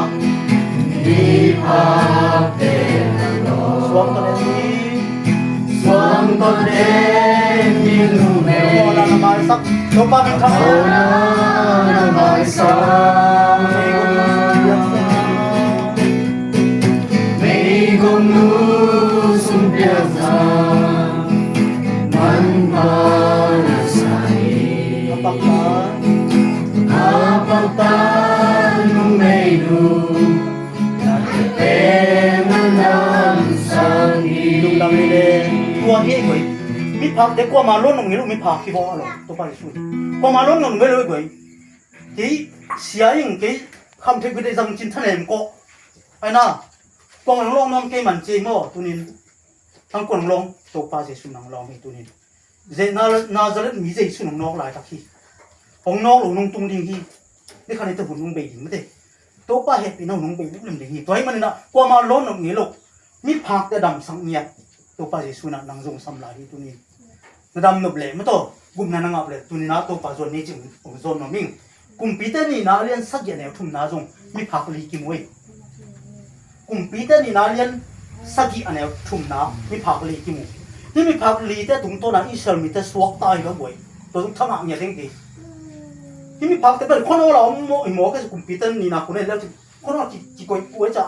Miphak te lawn. Suang tawh en ni. Suang tawh en ni numei. Mawhna na maisak. Topa min thang. Mawhna na maisak. Meigong nu sum piak zang. Manpha na sa hi. A pakta. A pakta numei nu. Lungdam hi le. Tua hi guai. Miphakte kuama lawn nong ngei lo miphak hi baw a lo. Topa Jesu. Kuama lawn nong ngei lo guai. Kei sia ing kei kham thei guai dei zang cin thanem ko. Ai na. Kuang lang lawn nong kei man ci maw tunin. Hang kuan hong lawng, Topa Jesu nang lawng hi tunin. Nazareth mi Jesu nang nawk laitak hi. Hong nawk lo nung tung ding hi. Ni khan ite hun nung bei ding mate. Topa hehpihna hun nung bei limlim ding hi. Tua hi maninah kuama lawn nop ngei lo. Miphakte damsak ngiat Topa Jesu inah nang zong sam lai hi tunin. Na dam nop leh mataw gupna na ngap leh tuninah Topa zuan ni cing hong zuan nuam ing. Kumpite nihna a lian sagih a neu thumna zong miphak li kimu ei. Kumpite nihna a lian sagih a neu thumna miphak li kimu. Hih miphak lite tungtawna Israel mite suakta hi lo buai. Tua zong thangah ngiat ding hi. Hih miphakte pen khuanawl a om maw i maw kei kumpite nihna kun ei leu cin khuanawl a kikoih puai ca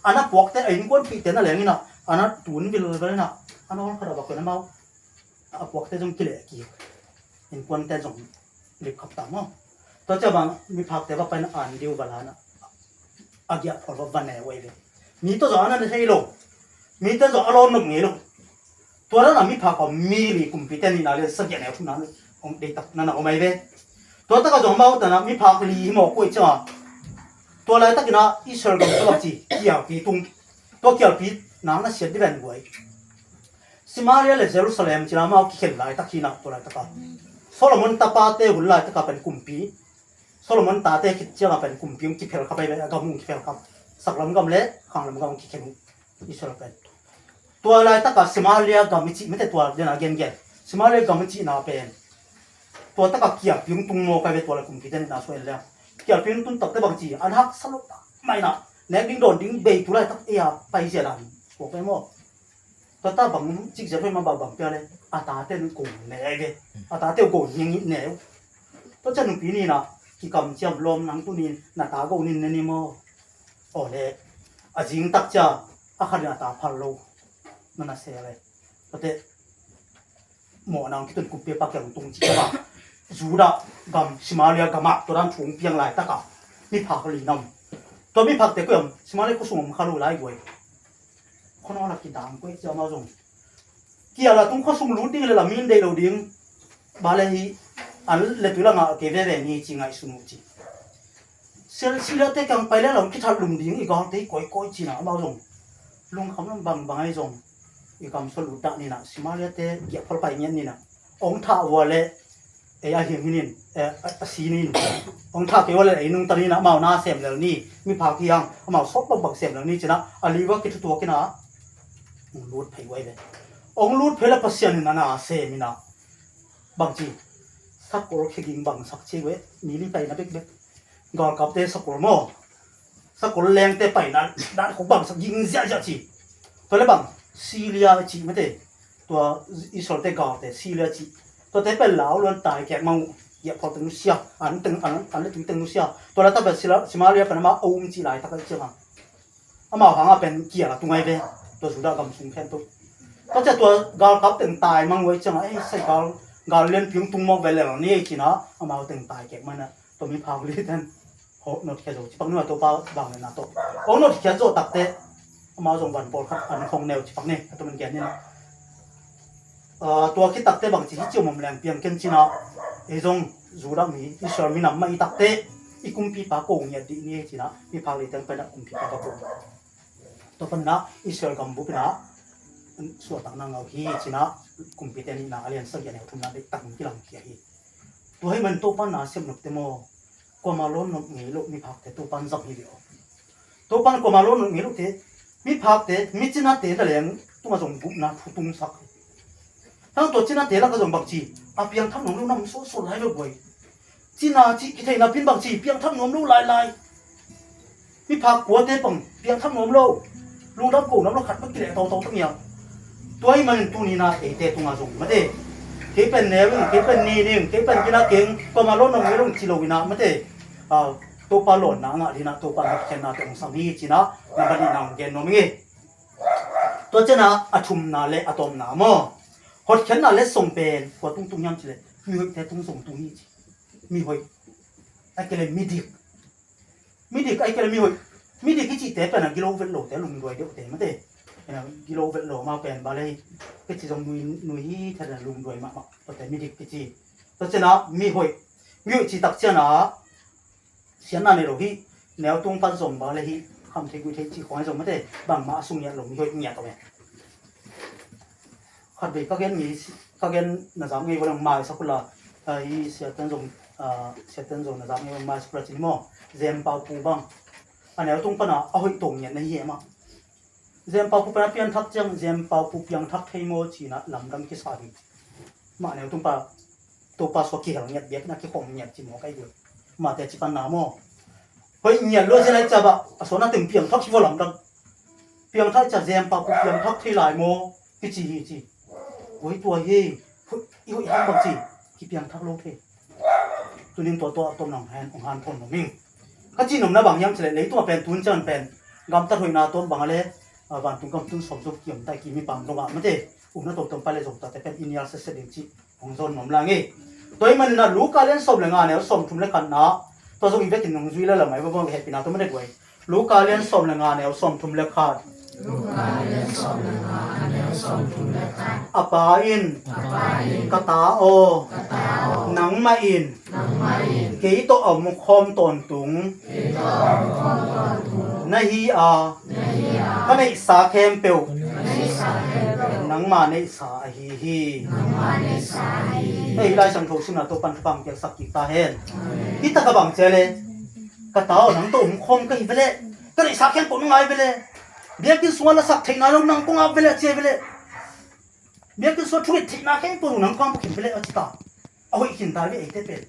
a na puakte a innkuanpihte na leng inah a na tun vilvel inah a na hol khat a bak pen amau a puakte zong kileh kik. Innkuante zong lipkhap ta maw? Tua cia bang miphakte va paina an diu va lana a giah phol va va ne uai ve. Mi tawh zong a na thei lo. Mi tawh zong a lawn nop ngei lo. Tua dana miphak a mi li kumpite nihna le sagiah neu thumna hong deitak nana om ai ve. Tua taka zong mau tana miphak li hi maw kuai cia. Tua laitakina Israel gam tua ci kialpi tung. Tua kialpi nang na siat di ven guai. Samaria le Jerusalem cila mau kikhen laitak hinah tua laitaka Solomon tapate hun laitaka pen kumpi. Solomon tate khit cianga pen kumpi hong kiphel khap ai ve a gam hong kiphel khap. Saklam gam le khanglam gam hong kikhen uh Israel pen. Tua laitaka Samaria gam i cih mete tua dena gengen Samaria gam i cihna pen. Tua taka kialpi hong tung mawk ai ve tua lai kumpi ten na suai le kialpi hong tung takte bang ci an haksa lo ta maina nek ding dawn ding bei tu laitak ei a pai zia dan suak ai maw? Tua ta bang cik zia pai ma bang bang pia le a tate nu kong ne ai ve a tate kong ning ne. Tua cia nupi ni na kikam ciam lawm nang tu ni na ta go nin ne ni maw? Aw le a zing tak cia a khat in a ta phal lo na na se le. Tua te mawhna hong kitun kumpipa kiang tung ci kama Judah gam Samaria gamah tua dan thu hong piang laitaka miphak li nam. Tua miphakte kuiam Samaria khuasung om kha lo lai guai. Khuanawl a kidang kuai cia amau zong kial a tung khuasung lut ding le la min deih lo ding. Bale hi an le tui la ngah kei veve ni ci ngaihsun uh ci. Sel sila te kiang pai le la hong kithat lum ding i galte i koikoi cina amau zong lungkham lam bangbang ai zong i kam sua lut dah nina Samaria te giahphal pai ngiat nina ong thah vua le ei a hiang hinin a si nin ong thah kei vua le ei nungta nina amau na sem lel ni miphak hiang amau sawt bangbang sem lel ni cina a li vua kithutuak ina ong lut phei vua i ve. Ong lut phei le Pasian in a na sem ina bangci sakol kheging bangsak ci ve mi li pai na bekbek. Galkapte sakol maw? Sakol lengte paina dan khok bangsak ging ziahziah ci. Tua le bang Syria ci mate tua Israelte galte Syria ci. Tuate pel lau luan tai kek mang uh giahphal teng nusia an teng an le tui teng nusia. Tua le ta pel Samaria pen ama a um ci laitak a i ciang a amau hanga pen kial a tung ai ve. Tua Judah gam sung khen tu tua cia tua galkap teng tai mang uh a i ciang a ei sai gal gal lianpi hong tung mawk ve lel ni ei cina amau teng tai kek mana. Tua miphak li ten hong notkhia zo cipak nua Topa bang le na tawh hong notkhia zo takte amau zong van pawl khat an khong neu cipak ni a tumin gen nina. Tua khit takte bang ci hi ciom om leng piang ken cina ei zong Judah mi Israel minam mah i takte i kumpipa ko ngiat dih ni ei cina miphak li teng pena kumpipa ka ko. Tua panna Israel gam bupina suahtakna ngau hi cina kumpite nihna a lian sagiah neu thumna deih tak kilamkhia hi. Tua hi man Topa na siam nopte maw? Kuama lawn nop ngei loh miphakte Topan zam hi ve aw. Topan kuama lawn nop ngei lohte miphakte micinate na leng tunga zong gupna thu tungsak hi. Hang tua cinate laka zong bangci a piangthak nuam lo nam sawsawh lai lo buai. Cina cih kitheihna pin bangci piangthak nuam lo lailai. Miphak kuate pang piangthak nuam lo lungdam ko nuam lo khat bek kileh toto tak ngiang. Tua hi manin tunina eite tunga zong mate kei pen neu ing kei pen ni ning kei pen kina keng koma lo nong ngelong ci lo ina mate. Topa lawnna a ngah dina Topa hotkhenna tong sam hi cina na bani nang gen nuam ing e. Tua cina a thumna le a tawpna maw? Hotkhenna le song pen kua tungtung hiam cile mihoihte tung zong tung hi ci. Mihoih a kile midik. Midik a i kele mihoih. Midik i cihte pen a gilo vet lote lungduai deuhte mate. Ena gilo vet lo ma pen bale hi. Kici zong nui nui hi thena lungduai mahmah. Tate midik kici. Tua cena mihoih. Mihoih ci tak ciana sianna nei lo hi. Neu tung pan zong bale hi. Kham thei gui thei ci khuang zong mate. Bangmah a sung ngiat lo mihoih ngiat tawh e. Khatvei ka gen ngei, ka gen na zak ngei vua leng maisak uh la, ah, i siaten zong, ah, siaten zong na zak ngei vua leng maisak uh la ci ni maw. Zempau pu bang a neu tung pana a hoih tong ngiat na hi e mah. Zempau pu pana pianthak ciang, zempau pu piangthak thei maw cina lamdang kisa hi. Mah neu tung pa, Topa sua kihel ngiat biak na kikhong ngiat ci maw kai dua. Mah te ci pan na maw. Hoih ngiat lua zia lai ca bah, a suan a teng piangthak hi vua lamdang. Piangthak ca zempau pu piangthak thei lai maw, kici hi ci. Oi tua hi, i hoih hang bang ci, kipiangthak lo thei. Tunin tua tua a tom nang hen, ong han phon nom ing. Ka ci nomna bang hiam cileh, leitung a pen tun ciang pen gamtat hoihna tom bang a le, a, vantung gam tun sawm zong kiam tai ki mi pang dong a mate, umna tom tom pa le zong tua te pen i nial sese ding ci, ong zon nom la ngei. Tua i manina Luka lian sawm le nga neu sawm thum le khatna, tua zong i vekin nung zui le lamai vavang hepina tua mate guai. Luka lian sawm le nga neu sawm thum le khat. Luka lian sawm le nga neu sawm thum le khat. A pa in, a pa in, ka ta aw, ka ta aw, nangmah in, nangmah in, kei tawh a om khawm tawntung, kei tawh a om khawm tawntung, na hi a, na hi a, ka neihsa khempeuh, ka neihsa khempeuh, nangma neihsa ahi hi. Nangma neihsa ahi hi. Ei Lai Siangtho simna Topan thupha piaksak kik ta hen. Amen. Hi tak a bang cia le, ka ta aw, nang tawh om khawm ka hi ve le, ka neihsa khempeuh nang ngai ve le. Biakinn sungah lasak theihna lo nang kong ap ve le, cia ve le. Biakinn sungah thunget theihna khempeuh nang kong ap khin ve le, a ci ta. A hoih khin ta ve eite pen.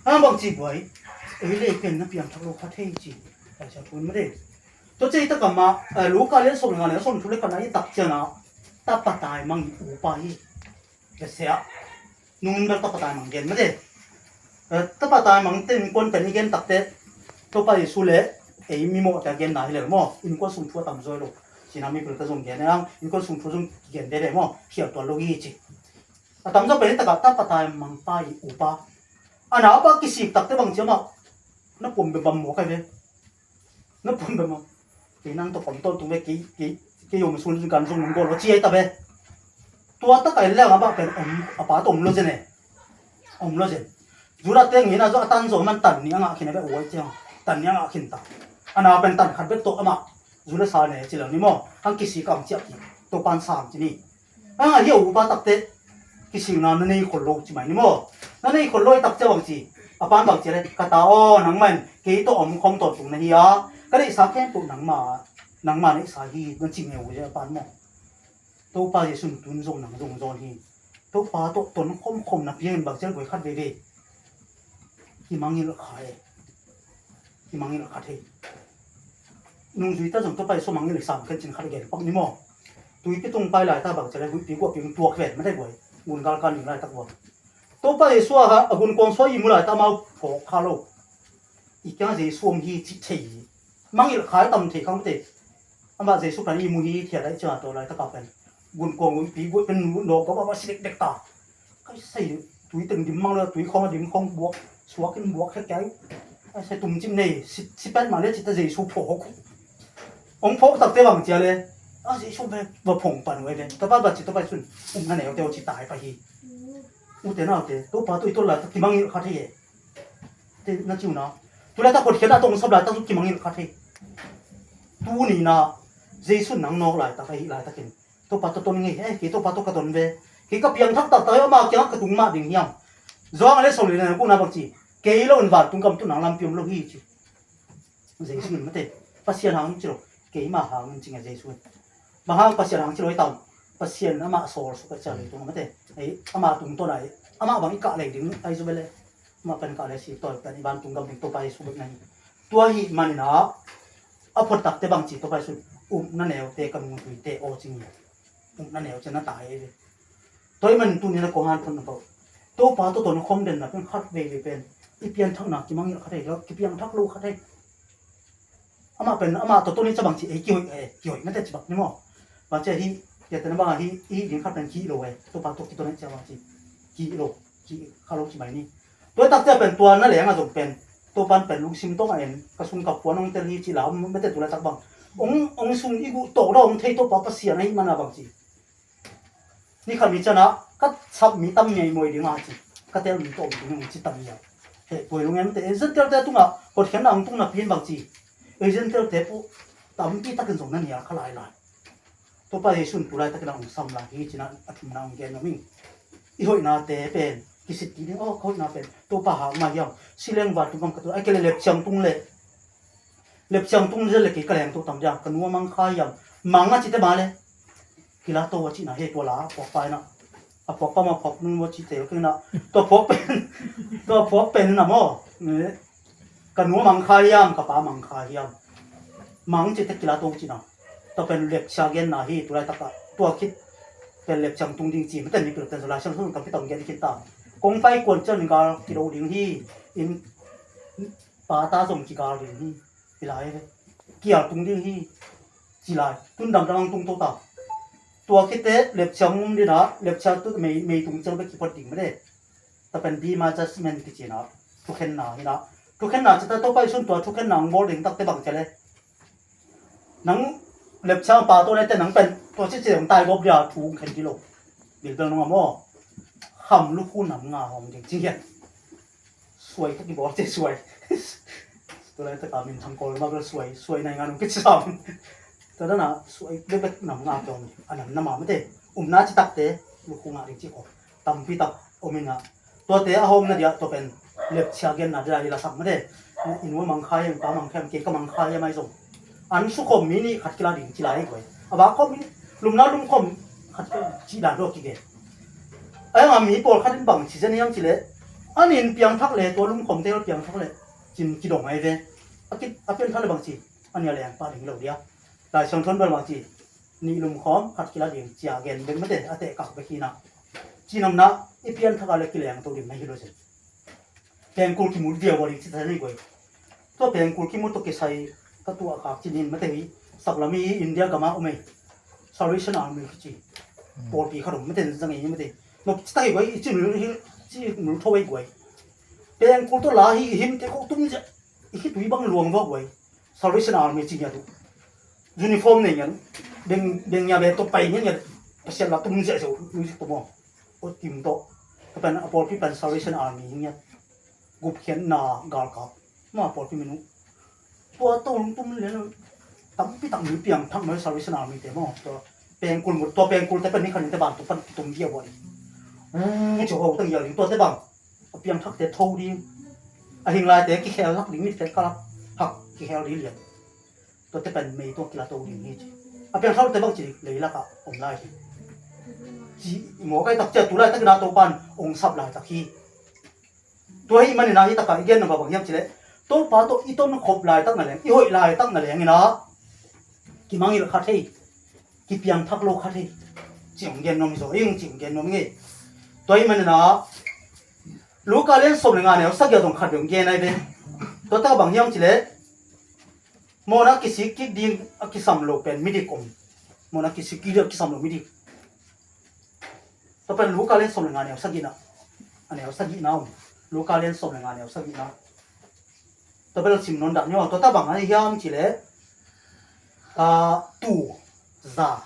A bang ci buai. Ei le ei pen na piangthak lo kha thei ci. Lai Siangtho in mate. Tua ci ei tak a mah, eh, Luka lian sawm le nga neu sawm thum le khatna i tak ciang a, tapa taimang i upa hi. Besiah. Nung bel tapa taimang gen mate. Eh, tapa taimang te innkuan pen i gen takte, Topa Jesu le ei mimawhte a genna hi lel maw, innkuan sung thu a tam zaw lo. Sina mipil ka zong gen ang, innkuan sung thu zong gen dede maw, khial tuan lo hi ci. A tam zaw pen i takah tapa taimang pa i upa. A naupa kisik takte bang ci a mah, na puam bembam maw kai ve. Na pun bem a. Kei nang tawh pom tawntung ve, kei, kei, kei om sun kan zong nung gol lo ci ai ta ve. Tua tak a en leng a bah pen om, a pa tawh om lo zen e. Om lo zen. Judah te ngina zo a tan zo man tan ni a ngah khin a ve uai ciang. Tan ni a ngah khin ta. A na pen tan khat bek tawh amah. Judah sa ne ci lo ni maw. Ang kisi kam ciah ki. Topan sam ci ni. A, hi a upa takte kisingna na nei khol lo ci mai ni maw? Na nei khol lo i takcia bang ci, a pan bang ci le, ka ta aw, nangmah in kei tawh om khawm tawntung na hi a, ka neihsa khempeuh nangma, nangma neihsa hi, na ci ngeu hi a pan maw? Topa Jesu in tun zong nang zong zawn hi. Topa tawh ton khawm khawm na piang in bang ci le guai khat veve. Kimangngilh kha e. Kimangngilh kha thei. Nungzui ta zong Topa Jesu mangngilh sam khen cin khat gen pak ni maw? Tuipi tung pai lai ta bang ci le huihpi guahpi ung tuak ven mate guai. Gun galkal ning lai tak guai. Topa Jesu a, a gunkuang suai i mu lai ta amau phawk kha lo. I kiang Jesu om hi cih thei hi. Mangngilh kha i tam thei khang mate. Amah Jesu pen i mu hi thiat lai ciang a tua lai taka pen. Gunkuang huihpi guah pen nu nawk gawp a va si dekdek ta. Kai sai tui teng dim mang lo, tui khawng a dim khawng buak, suak in buak khek kai. Kai sai tum cim nei, si, si pen mah le cita Jesu phawk. Hong phawk takte bang cia le. A Jesu ve, va phawng pan uh ai ve. Tapa bat ci, tapa sun. Um na neu teu ci tai pa hi. Ute naute, Topa tui tol lai ta kimangngilh kha thei e. Te na ciu na. Tu lai ta khot khiat a tong sap lai ta su kimangngilh kha thei. Tu ni na, Jesu nang nawk lai ta ka hi lai ta kin. Topa tawh ton ngei, eh, kei Topa tawh ka ton ve. Kei ka piangthak taktak hi, ama kiangah ka tung mah ding hiam? Johan a le sawm le li na kuna bang ci, kei lo in vantung gam tu nang lampi om lo hi ci. Jesu in mate, Pasian hang ci lo, keima hang in ci nge Jesu in. Bang hang Pasian hang ci lo hi tam, Pasian amah sawl suk a cia leitung mate. Ei, amah tungtawn ai, amah bang i kah lei ding ai zu bele. Amah pen kah lei si tawi pen i vantung gam ding Topa Jesu bek na hi. Tua hi manina, a phot takte bang ci Topa Jesu in, upna neute ka nungzuite aw ci nge. Upna neu cian na tai ve. Tua hi man tuni na kong han phot na pau. Topa tawh ton khawm den na pen khat veve pen. I pianthakna kimangngilh khat thei lo, kipiangthak lo khat thei. Amah pen, amah tawh ton i ca bang ci, ei kihoih, ei kihoih na te ci bak ni maw. Bang ci hi, kiate na bang hi, i ding khat pen kih lo e. Topa tawh kiton i ca bang ci. Kih lo, kih kha lo ci mai ni. Tua takte pen tua na leng a zong pen. Topan pen lungsim tawng a en, ka sung ka puan hong tel hi ci la, mete tu la tak bang. Ong, ong sung i guh tawk da ong thei Topa Pasian ahi mana bang ci. Ni khat mi ciana, ka sap mi tam ngei mawi ding a ci. Ka tel mi tawh ding ong ci tam ngei. He, puai lung em te, e Gentile te tunga, hotkhiatna ong tungna pian bang ci. E Gentile te pu, tampi takin zong na nial kha lai lai. Topa Jesu in tu laitakin a hong sam lai hi ci-in a thumna hong gen nuam ing. I hoihnate pen kisit kik ding, aw, ka hoihna pen Topa hak mah hiam, si leng vantung gam ka tung, a kei le lepciang tung le, lepciang tung le kei ka leng to tam dia, ka nu a mang kha hiam, mang a cite mah le, kila to a cihna hi. Tua la a puakpa in a, a puakpa mah puak nu a cite kei na, tua puak pen, tua puak pen na maw, ka nu a mang kha hiam, ka pa mang kha hiam, mang cite kila to cihna. Tua pen lepcia genna hi. Tu laitak ah tua khit pen lepciang tung ding ci mah ten ni pil ten Lai Siangtho sung tampi tak gen khin ta. Kong pai kuan ciang in gal kido ding hi. In pa ta zong kigal ding hi. Hi lai ve. Kial tung ding hi. Ci lai. Tun damdam ang tung to ta. Tua khit teh lepciang um ding a, lepcia tu mei, mei tung ciang bek kiphot ding mah de. Tua pen bema judgment kici na. Thukhenna hi na. Thukhenna ci ta, Topa Jesu in tua thukhenna hong bawl ding tak teh bang ci le, nang lepciang pa tawh na teh nang pen tua ci ci hong tai gawp dia thu hong khen kei lo. Bilbel nung a maw. Kham lukhu nam nga hong ding ci hian. Suai ka kibawl ci suai. Tua laitak a minthang Kawl mah bel suai, suai nai nga nung kici sam. Tua dan a suai bekbek nam nga tawh a nam na mah mate. Umna ci tak teh lukhu ngah ding ci ko. Tampi tak om in a. Tuate a hawmna dia tua pen lepcia genna dia i la sak mate. I nu a mang kha hiam, pa mang kha hiam, kei ka mang kha hiam ahi zong, an sukhawm mi nih khat kila ding ci lai hi guai. A ba khawm mi, lumna lumkhawm khat kila ding ci dan dawh kigen. A hiang a mi pawlkhat in bang ci zen hiam ci le, an in piangthak le tua lumkhawmte piangthak le cin kidong ahi ve. A ki, a pianthak le bang ci, a nia leng pah ding lo dia. Lai Siangtho in bel bang ci, nih lumkhawm khat kila ding ci a gen bek mate, a tehkak bek hi na. Cinamna i pianthak a le kileng to ding na hi lo zen. Pengkul kimut viau a ding ci ta nei guai. Tua pengkul kimut tawh kisai ka tuah khak cinin mate hi. Saklam hi India gam a um ei. Salvation Army kici. Pawlpi khat om mate zang ei mate. Nok ci ta hi guai, i ci mul hi, ci mul tho ei guai. Pengkul tawh la hi i him te ko tum zia. I khitui bang luang vak guai. Salvation Army ci ngiat uh. Uniform nei ngiat uh. Beng, beng ngiat be tawh pai ngiat ngiat. Pasian la tum ziahziah uh, music tawh maw. Aw tim tawh. Ka pen a pawlpi pen Salvation Army hi ngiat. Gupkhiatna galkap. Maw a pawlpi min uh. Tua tawh hong tum lian uh. Tampi tak mi piangthak maw Salvation Army te maw. Tua pengkul mut, tua pengkul te pen ni khan in te ban tua pan kitum dia buat. Uu, ci ho tang ia ding tua te bang. A piangthakte tho ding. A hinglaite kikhel hak ding, mit khel hak, hak kikhel ding lian. Tuate pen mei tua kila to ding hi ci. A piangthakte bang ci ding, leilak ah om lai hi. Ci, i mawk ai tak cia tu laitak in a Topa in ong sap laitak hi. Tua hi manin a hi tak a i gen na bang hiam ci le, Topa tawh i ton khop laitak na leng, i hoih laitak na leng in a kimangngilh kha thei, kipiangthak lo kha thei. Ci hong gen nuam hi zaw, i hong ci hong gen nuam hi ngei. Tua hi manin a Luka lian sawm le nga neu sagih ah zong khat vei hong gen ai ve. Tua tak bang hiam ci le, mawhna kisik kik ding a kisam lo pen midik om. Mawhna kisik kik ding a kisam lo midik. Tua pen Luka lian sawm le nga neu sagihna, a neu sagihna om. Luka lian sawm le nga neu sagihna. Tua bel sim nawn dah ni aw, tua ta bang a hiam ci le, ah, tuza,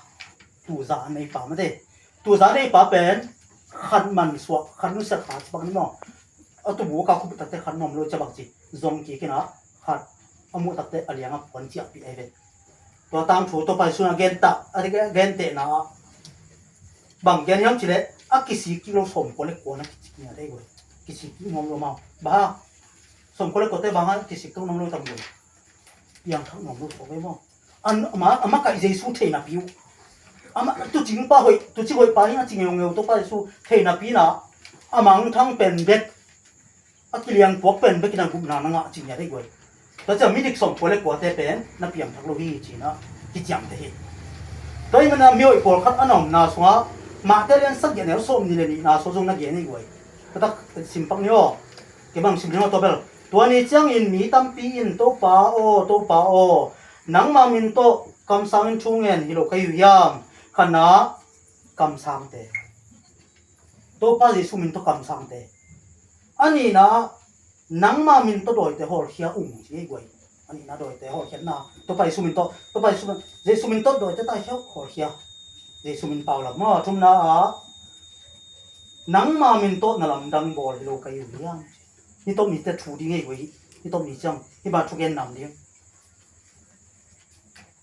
tuza a neipa mate. Tuza a neipa pen khat mansuah, khat nusia kha ci bang ni maw. A tubu ka khup takte khat nuam lo ci bang ci. Zong kik in a khat a muh takte a liang a puan ciahpih ai ve. Tua tangthu Topa Jesu in a gen ta, a gen tehna ah bang gen hiam ci le, a kisik kik lo sawmkua le kua na kicik ngiat ei guai. Kisik kik nuam lo maw. Bang hang sawmkua le kuate bang hang kisik kik nuam lo tam guai. Piangthak nuam lo sawk ei maw. An, ama, ama kaih Jesu thei napi uh. Ama tucing pa hoih, tucing hoih pa hi a ci ngeungeu Topa Jesu thei napi na, a mangthang pen bek, a kiliang puak pen bek in a gupna na ngah ci ngiat ei guai. Tua ciang midik sawmkua le kuate pen na piangthak lo hi ci-in a kiciamteh hi. Tua hi manin a mi hoih pawlkhat a na omna sungah Mate lian sagih a neu sawmnih le nihna sung zong na gen ei guai. Tua tak simpak ni aw. Kei bang sim ni aw tua bel. Tua ni ciangin mi tampi in Topa aw, Topa aw, nangma min tawh kamsang in thu ngen hi lo ka hi uh hiam? Khatna, kamsangte. Topa Jesu min tawh kamsangte. A nihna, nangma min tawh dawite hawlkhia ung ci ei guai. A nihna dawite hawlkhiatna. Topa Jesu min tawh, Topa Jesu min, Jesu min tawh dawite ta khia hawlkhia. Jesu min pau lam maw, a thumna ah, nangma min tawh na lamdang bawl hi lo ka hi uh hiam? Ni tawp nite thu ding ei guai hi. Ni tawp ni ciang. Hi ba thugen nam ding.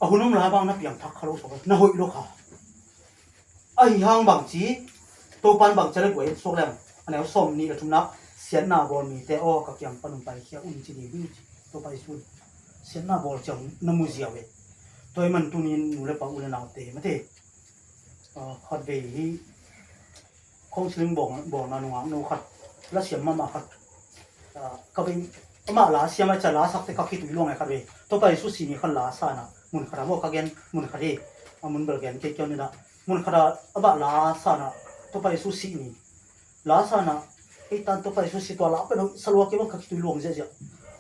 A hun om lai bang na piangthak kha lo sawk, na hoih lo kha. Ahi hang bangci, Topan bangci le guai suak leng, a neu sawm nih le thumna, siatna bawl mite aw, ka kiang pan hong paikhia un ci ding hi ci. Topa Jesu'n siatna bawl ciang na mu ziau e. Tua ahih man tunin nu le pa, u le naute mate, ah, khatvei hi counseling bawl, bawlna nungak no khat, la siam mahmah khat, ah, ka vei, amah la siam a, ca la sakte ka khitui luang e khatvei. Topa Jesu sih ni khan la sa na mun khat a maw, ka gen mun khat hi. A mun bel gen kei kiau ni na, mun khat a amah la sa na, Topa Jesu sih ni la sa na, ei tan Topa Jesu sih, tua la pen hoih sa lua kei bang, ka khitui luang ziahziah.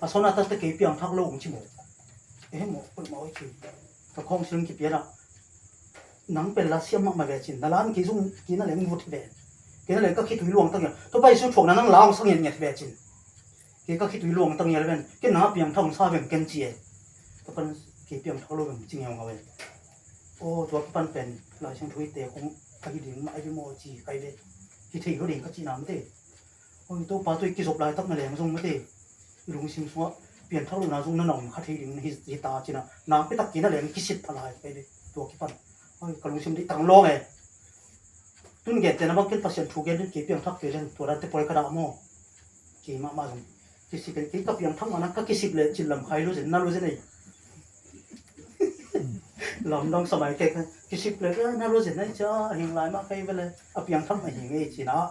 A sawn a takte kei piangthak lo ung ci maw. Eh maw, hoih maw, hoih kei. Ka counseling kipia na, nang pen la siam mahmah ve cin, na la in kei zong kei na leng vut hi ve. Kei na leng ka khitui luang ta ngial. Topa Jesu thuakna nang la hong sa ngiatngiat ve cin, kei ka khitui luang ta ngial ven. Ken nang a piangthak hong sa veng ken ci e. Topan kei piangthak lo veng ci ngiau ngau e. Aw, tua kipan pen Lai Siangtho i te kong ka hi ding mah ahi maw ci kai ve. Hi thei lo ding ka cihna mate. Aw, Topa tawh i kizop laitak na leng zong mate, i lungsim sungah piangthak lohna zong na na om kha thei ding hi, hi ta cina, nang pitak kina leng kisit pha lai kai ve. Tua kipan, aw, ka lungsim dih tang lawng e. Tun gente na bang ken Pasian thu gen ding kei piangthak kei leng tua dante poi ka dah maw. Kei mahmah zong kisik kei, kei ka piangthak mahna ka kisik le cin lam khai lo zen na lo zen ei. Lamdang samai kei kisik le na lo zen ei cia, a hing lai mah kei vele, a piangthak mah hing ei cina.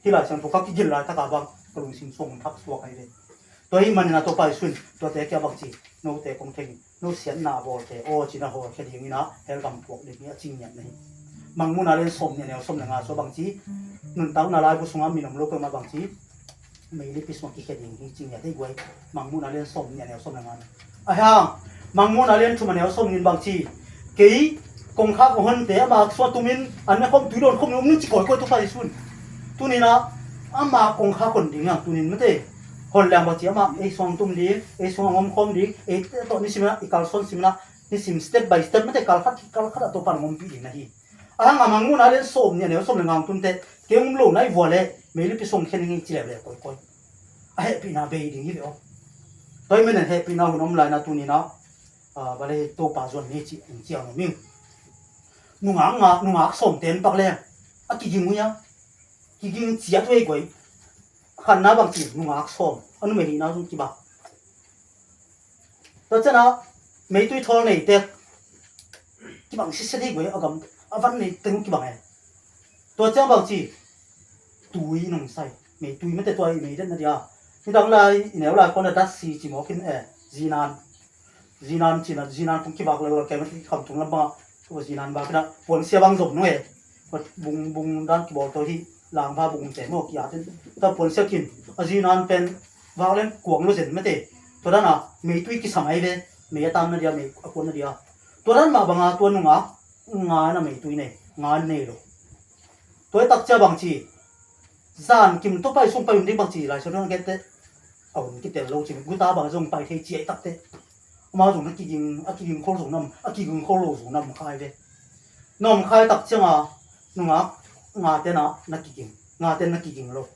Hi Lai Siangtho ka kigil laitaka bang ka lungsim sung thak suak ai ve. Tua hi manina Topa Jesu'n tuate kia bang ci, note kong thei, no siatna bawlte aw cina hawlkhia dingina hell gam puak ding hi a cing ngiat na hi. Mangmuhna lian sawm nih a neu sawm le nga sua bang ci, nuntakna laibu sunga min om lo peuhmah bang ci, meilipi sungah kikhia ding hi cing ngiat ei guai. Mangmuhna lian sawm nih a neu sawm le nga na. Ahi hang Mangmuhna lian thum a neu sawm nih in bang ci, kei kongkhak a honte ama suah tumin an ne khawm tui dawn khawm ni om ni ci kawikawi Topa Jesu'n. Tunina ama kongkhak hon ding hiang tunin mate. Hon liang bang ci ama ei suang tum ding, ei suang om khawm ding, ei tawh nisim ina i kalsuan sim ina nisim step by step mate, kalkhat kalkhat a Topa nang ompih ding na hi. Ahang a Mangmuhna lian sawm nih a neu sawm le nga hong tunte kei um lo na i vua le meilipi sung khen ing ci leuleu kawikawi. A hehpihna bei ding hi ve aw. Tua hi manin hehpihna hun om laina tunina, ah, bale Topa zuan ni ci ing ci a om ing. Nungak nga, nungak sawmte an pak le a kiging uh hia. Kiging ciat uh ei guai. Khatna bang ci nungak sawm, a numei hihna zong kibang. Tua ciangah meitui thawl nei tek kibang sitset hi guai, a gam a van nei teng kibang e. Tua ciang bang ci tui nong sai, meitui mate tua i mei den na dia. Nidang lai i neu lai kona dat si ci mawk in e, zinan. Zinan cina, zinan kong kibak lel kei mate kham tung lam banga. Tua zinan bak ina puansia bang zom nung e. Bung, bung dan kibawl tawh hi, langva bung te maw ki-at in. Tua puansia kin a zinan pen vak leng kuang lo zen mate. Tua dana meitui kisam ai ve, mei a tam na dia, mei a kuan na dia. Tua dan mah banga tua nungak nga na meitui nei, nga nei lo. Tua i takcia bang ci, zan kim Topa i sung pai hun ding bang ci, Lai Siangtho na gette a hun kitel lo ci, guta bang zong pai thei ci a i takte. Ama zong na kiging, a kiging khol zong nam, a kiging khol lo zong nam khai ve. Na om khai tak cianga nungak ngate na na kiging, ngate na kiging lo.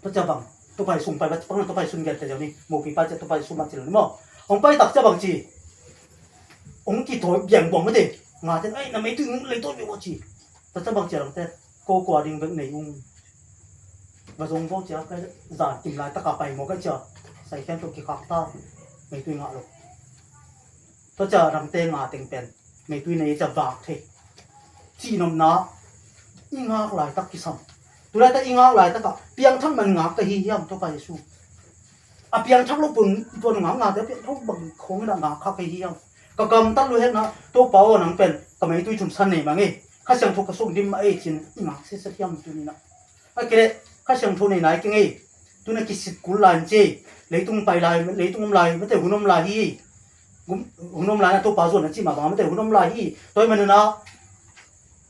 Tua cia bang Topa i sung pai, bang Topa i sung gen te zau ni, mopi pai cia Topa i sung bang ci lo ni maw. Hong pai tak cia bang ci, hong kithawi biang buang mate. Ngate na ai na mei tu lei tawi biang ci. Tua cia bang ci a langte, ko kua ding bek nei ung. Va zong vo cia ka zan kim lai taka pai maw ka cia. Sai khian tawh kikhak ta, meitui ngah lo. Tua cia dangte nga teng pen meitui nei cia vak thei. Cihnopna i ngak laitak kisam. Tulaitak i ngak laitaka piangthak man ngak ka hi hiam Topa Jesu. A piangthak lo pun tua nungak ngate a piangthak bang khawng ina ngak kha ka hi hiam. Ka gamtat lo hetna Topa aw nang pen ka meitui thumsan nei mang ei. Kha Siangtho ka sung dim mah ei cin i ngak sitset hiam tunina. A kile Kha Siangtho nei nai keng ei. Tuna kisit kul lai an ci ei. Leitung pai lai, leitung om lai, mate hun om lai hi. Hun om lai na Topa zuan a ci mah bang mate hun om lai hi. Tua hi manina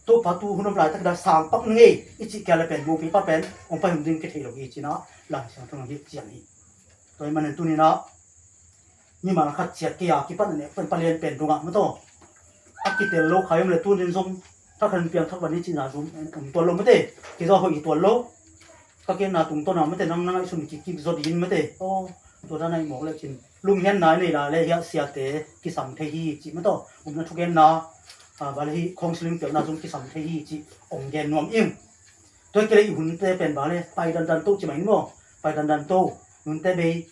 Topa tu hun om laitak da sang pak ning ei. I cih kia le pen bupi pa pen hong pai hun ding kithei lo hi cina Lai Siangtho nang hi cian hi. Tua hi manin tunina mimal khat ciat kei a kipan a nek pen palian pen dungah mataw a kitel lo khai om le tunin zong thakhan piangthak van hi cina zum om tuan lo mate. Kei zaw hoih hi tuan lo. Ka kenna tungtawn a mate nang na ngaihsun kik kik zaw dingin mate. Aw, tua dan a i mawk le cin lunghian nai nei la le hiah siate kisam thei hi cih mataw. Umna thugenna A, bang le hi counseling piakna zong kisam thei hi cih ong gen nuam ing. Tua hi kei le i hunte pen bang le pai dandan to ci mah in maw. Pai dandan to, hunte bei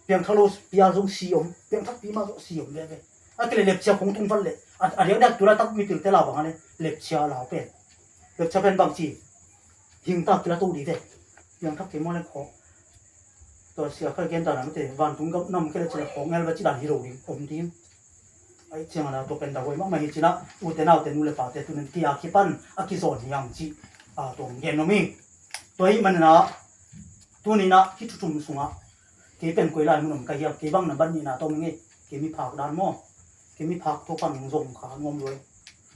piangthak lo pi a zong si om, piangthak pi mah zong si om veve. A kei le lepchia kong tung val le a, a diakdiak tu laitak mipilte lau bang a le lepchia lau pen. Lepchia pen bang ci, hing ta kila to di ve. Piangthak kei maw le khawk. Tua sia kha gen dan a mite vantung gam nam kei le ci le khawk ngel va ci dan hi lo ding om ding. Ai ciang a na tua pen da huai mahmah hi ci na, ute naute nu le pate tunin kia kipan a kizawn hi ang ci. A, tua ong gen nuam ing. Tua hi manin a, tunin a hih thu thum sungah kei pen koi lai mun om ka hiam, kei bang na ban nihna tawm ing ei. Kei miphak dan maw, kei miphak Topan ong zong kha nuam lua.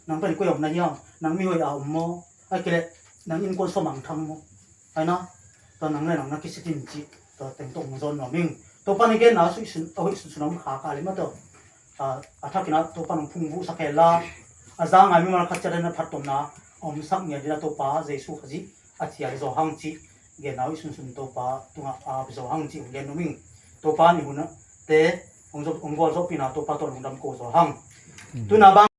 Nang pen koi om na hiam, nang mi hoih a om maw, ai kei le nang innkuan sua mangthang maw. Ai na, tua nang le nang na kisit in ci, tua teng tawh ong zawn nuam ing. Topan i genna a hoih sunsun om kha ka le mah tua. A, a thakin a Topan ong phungvuhsak hen la, a za ngai mimal khat ciat a na phattuamna a omsak ngiat ding a Topa Jesu Khazih a thial zaw hang cih genna hoih sunsun Topa tungah a ap zaw hang cih ong gen nuam ing. Topa ni hunte ong gualzawhpihna Topa tawh lungdam ko zaw hang. Tuna bang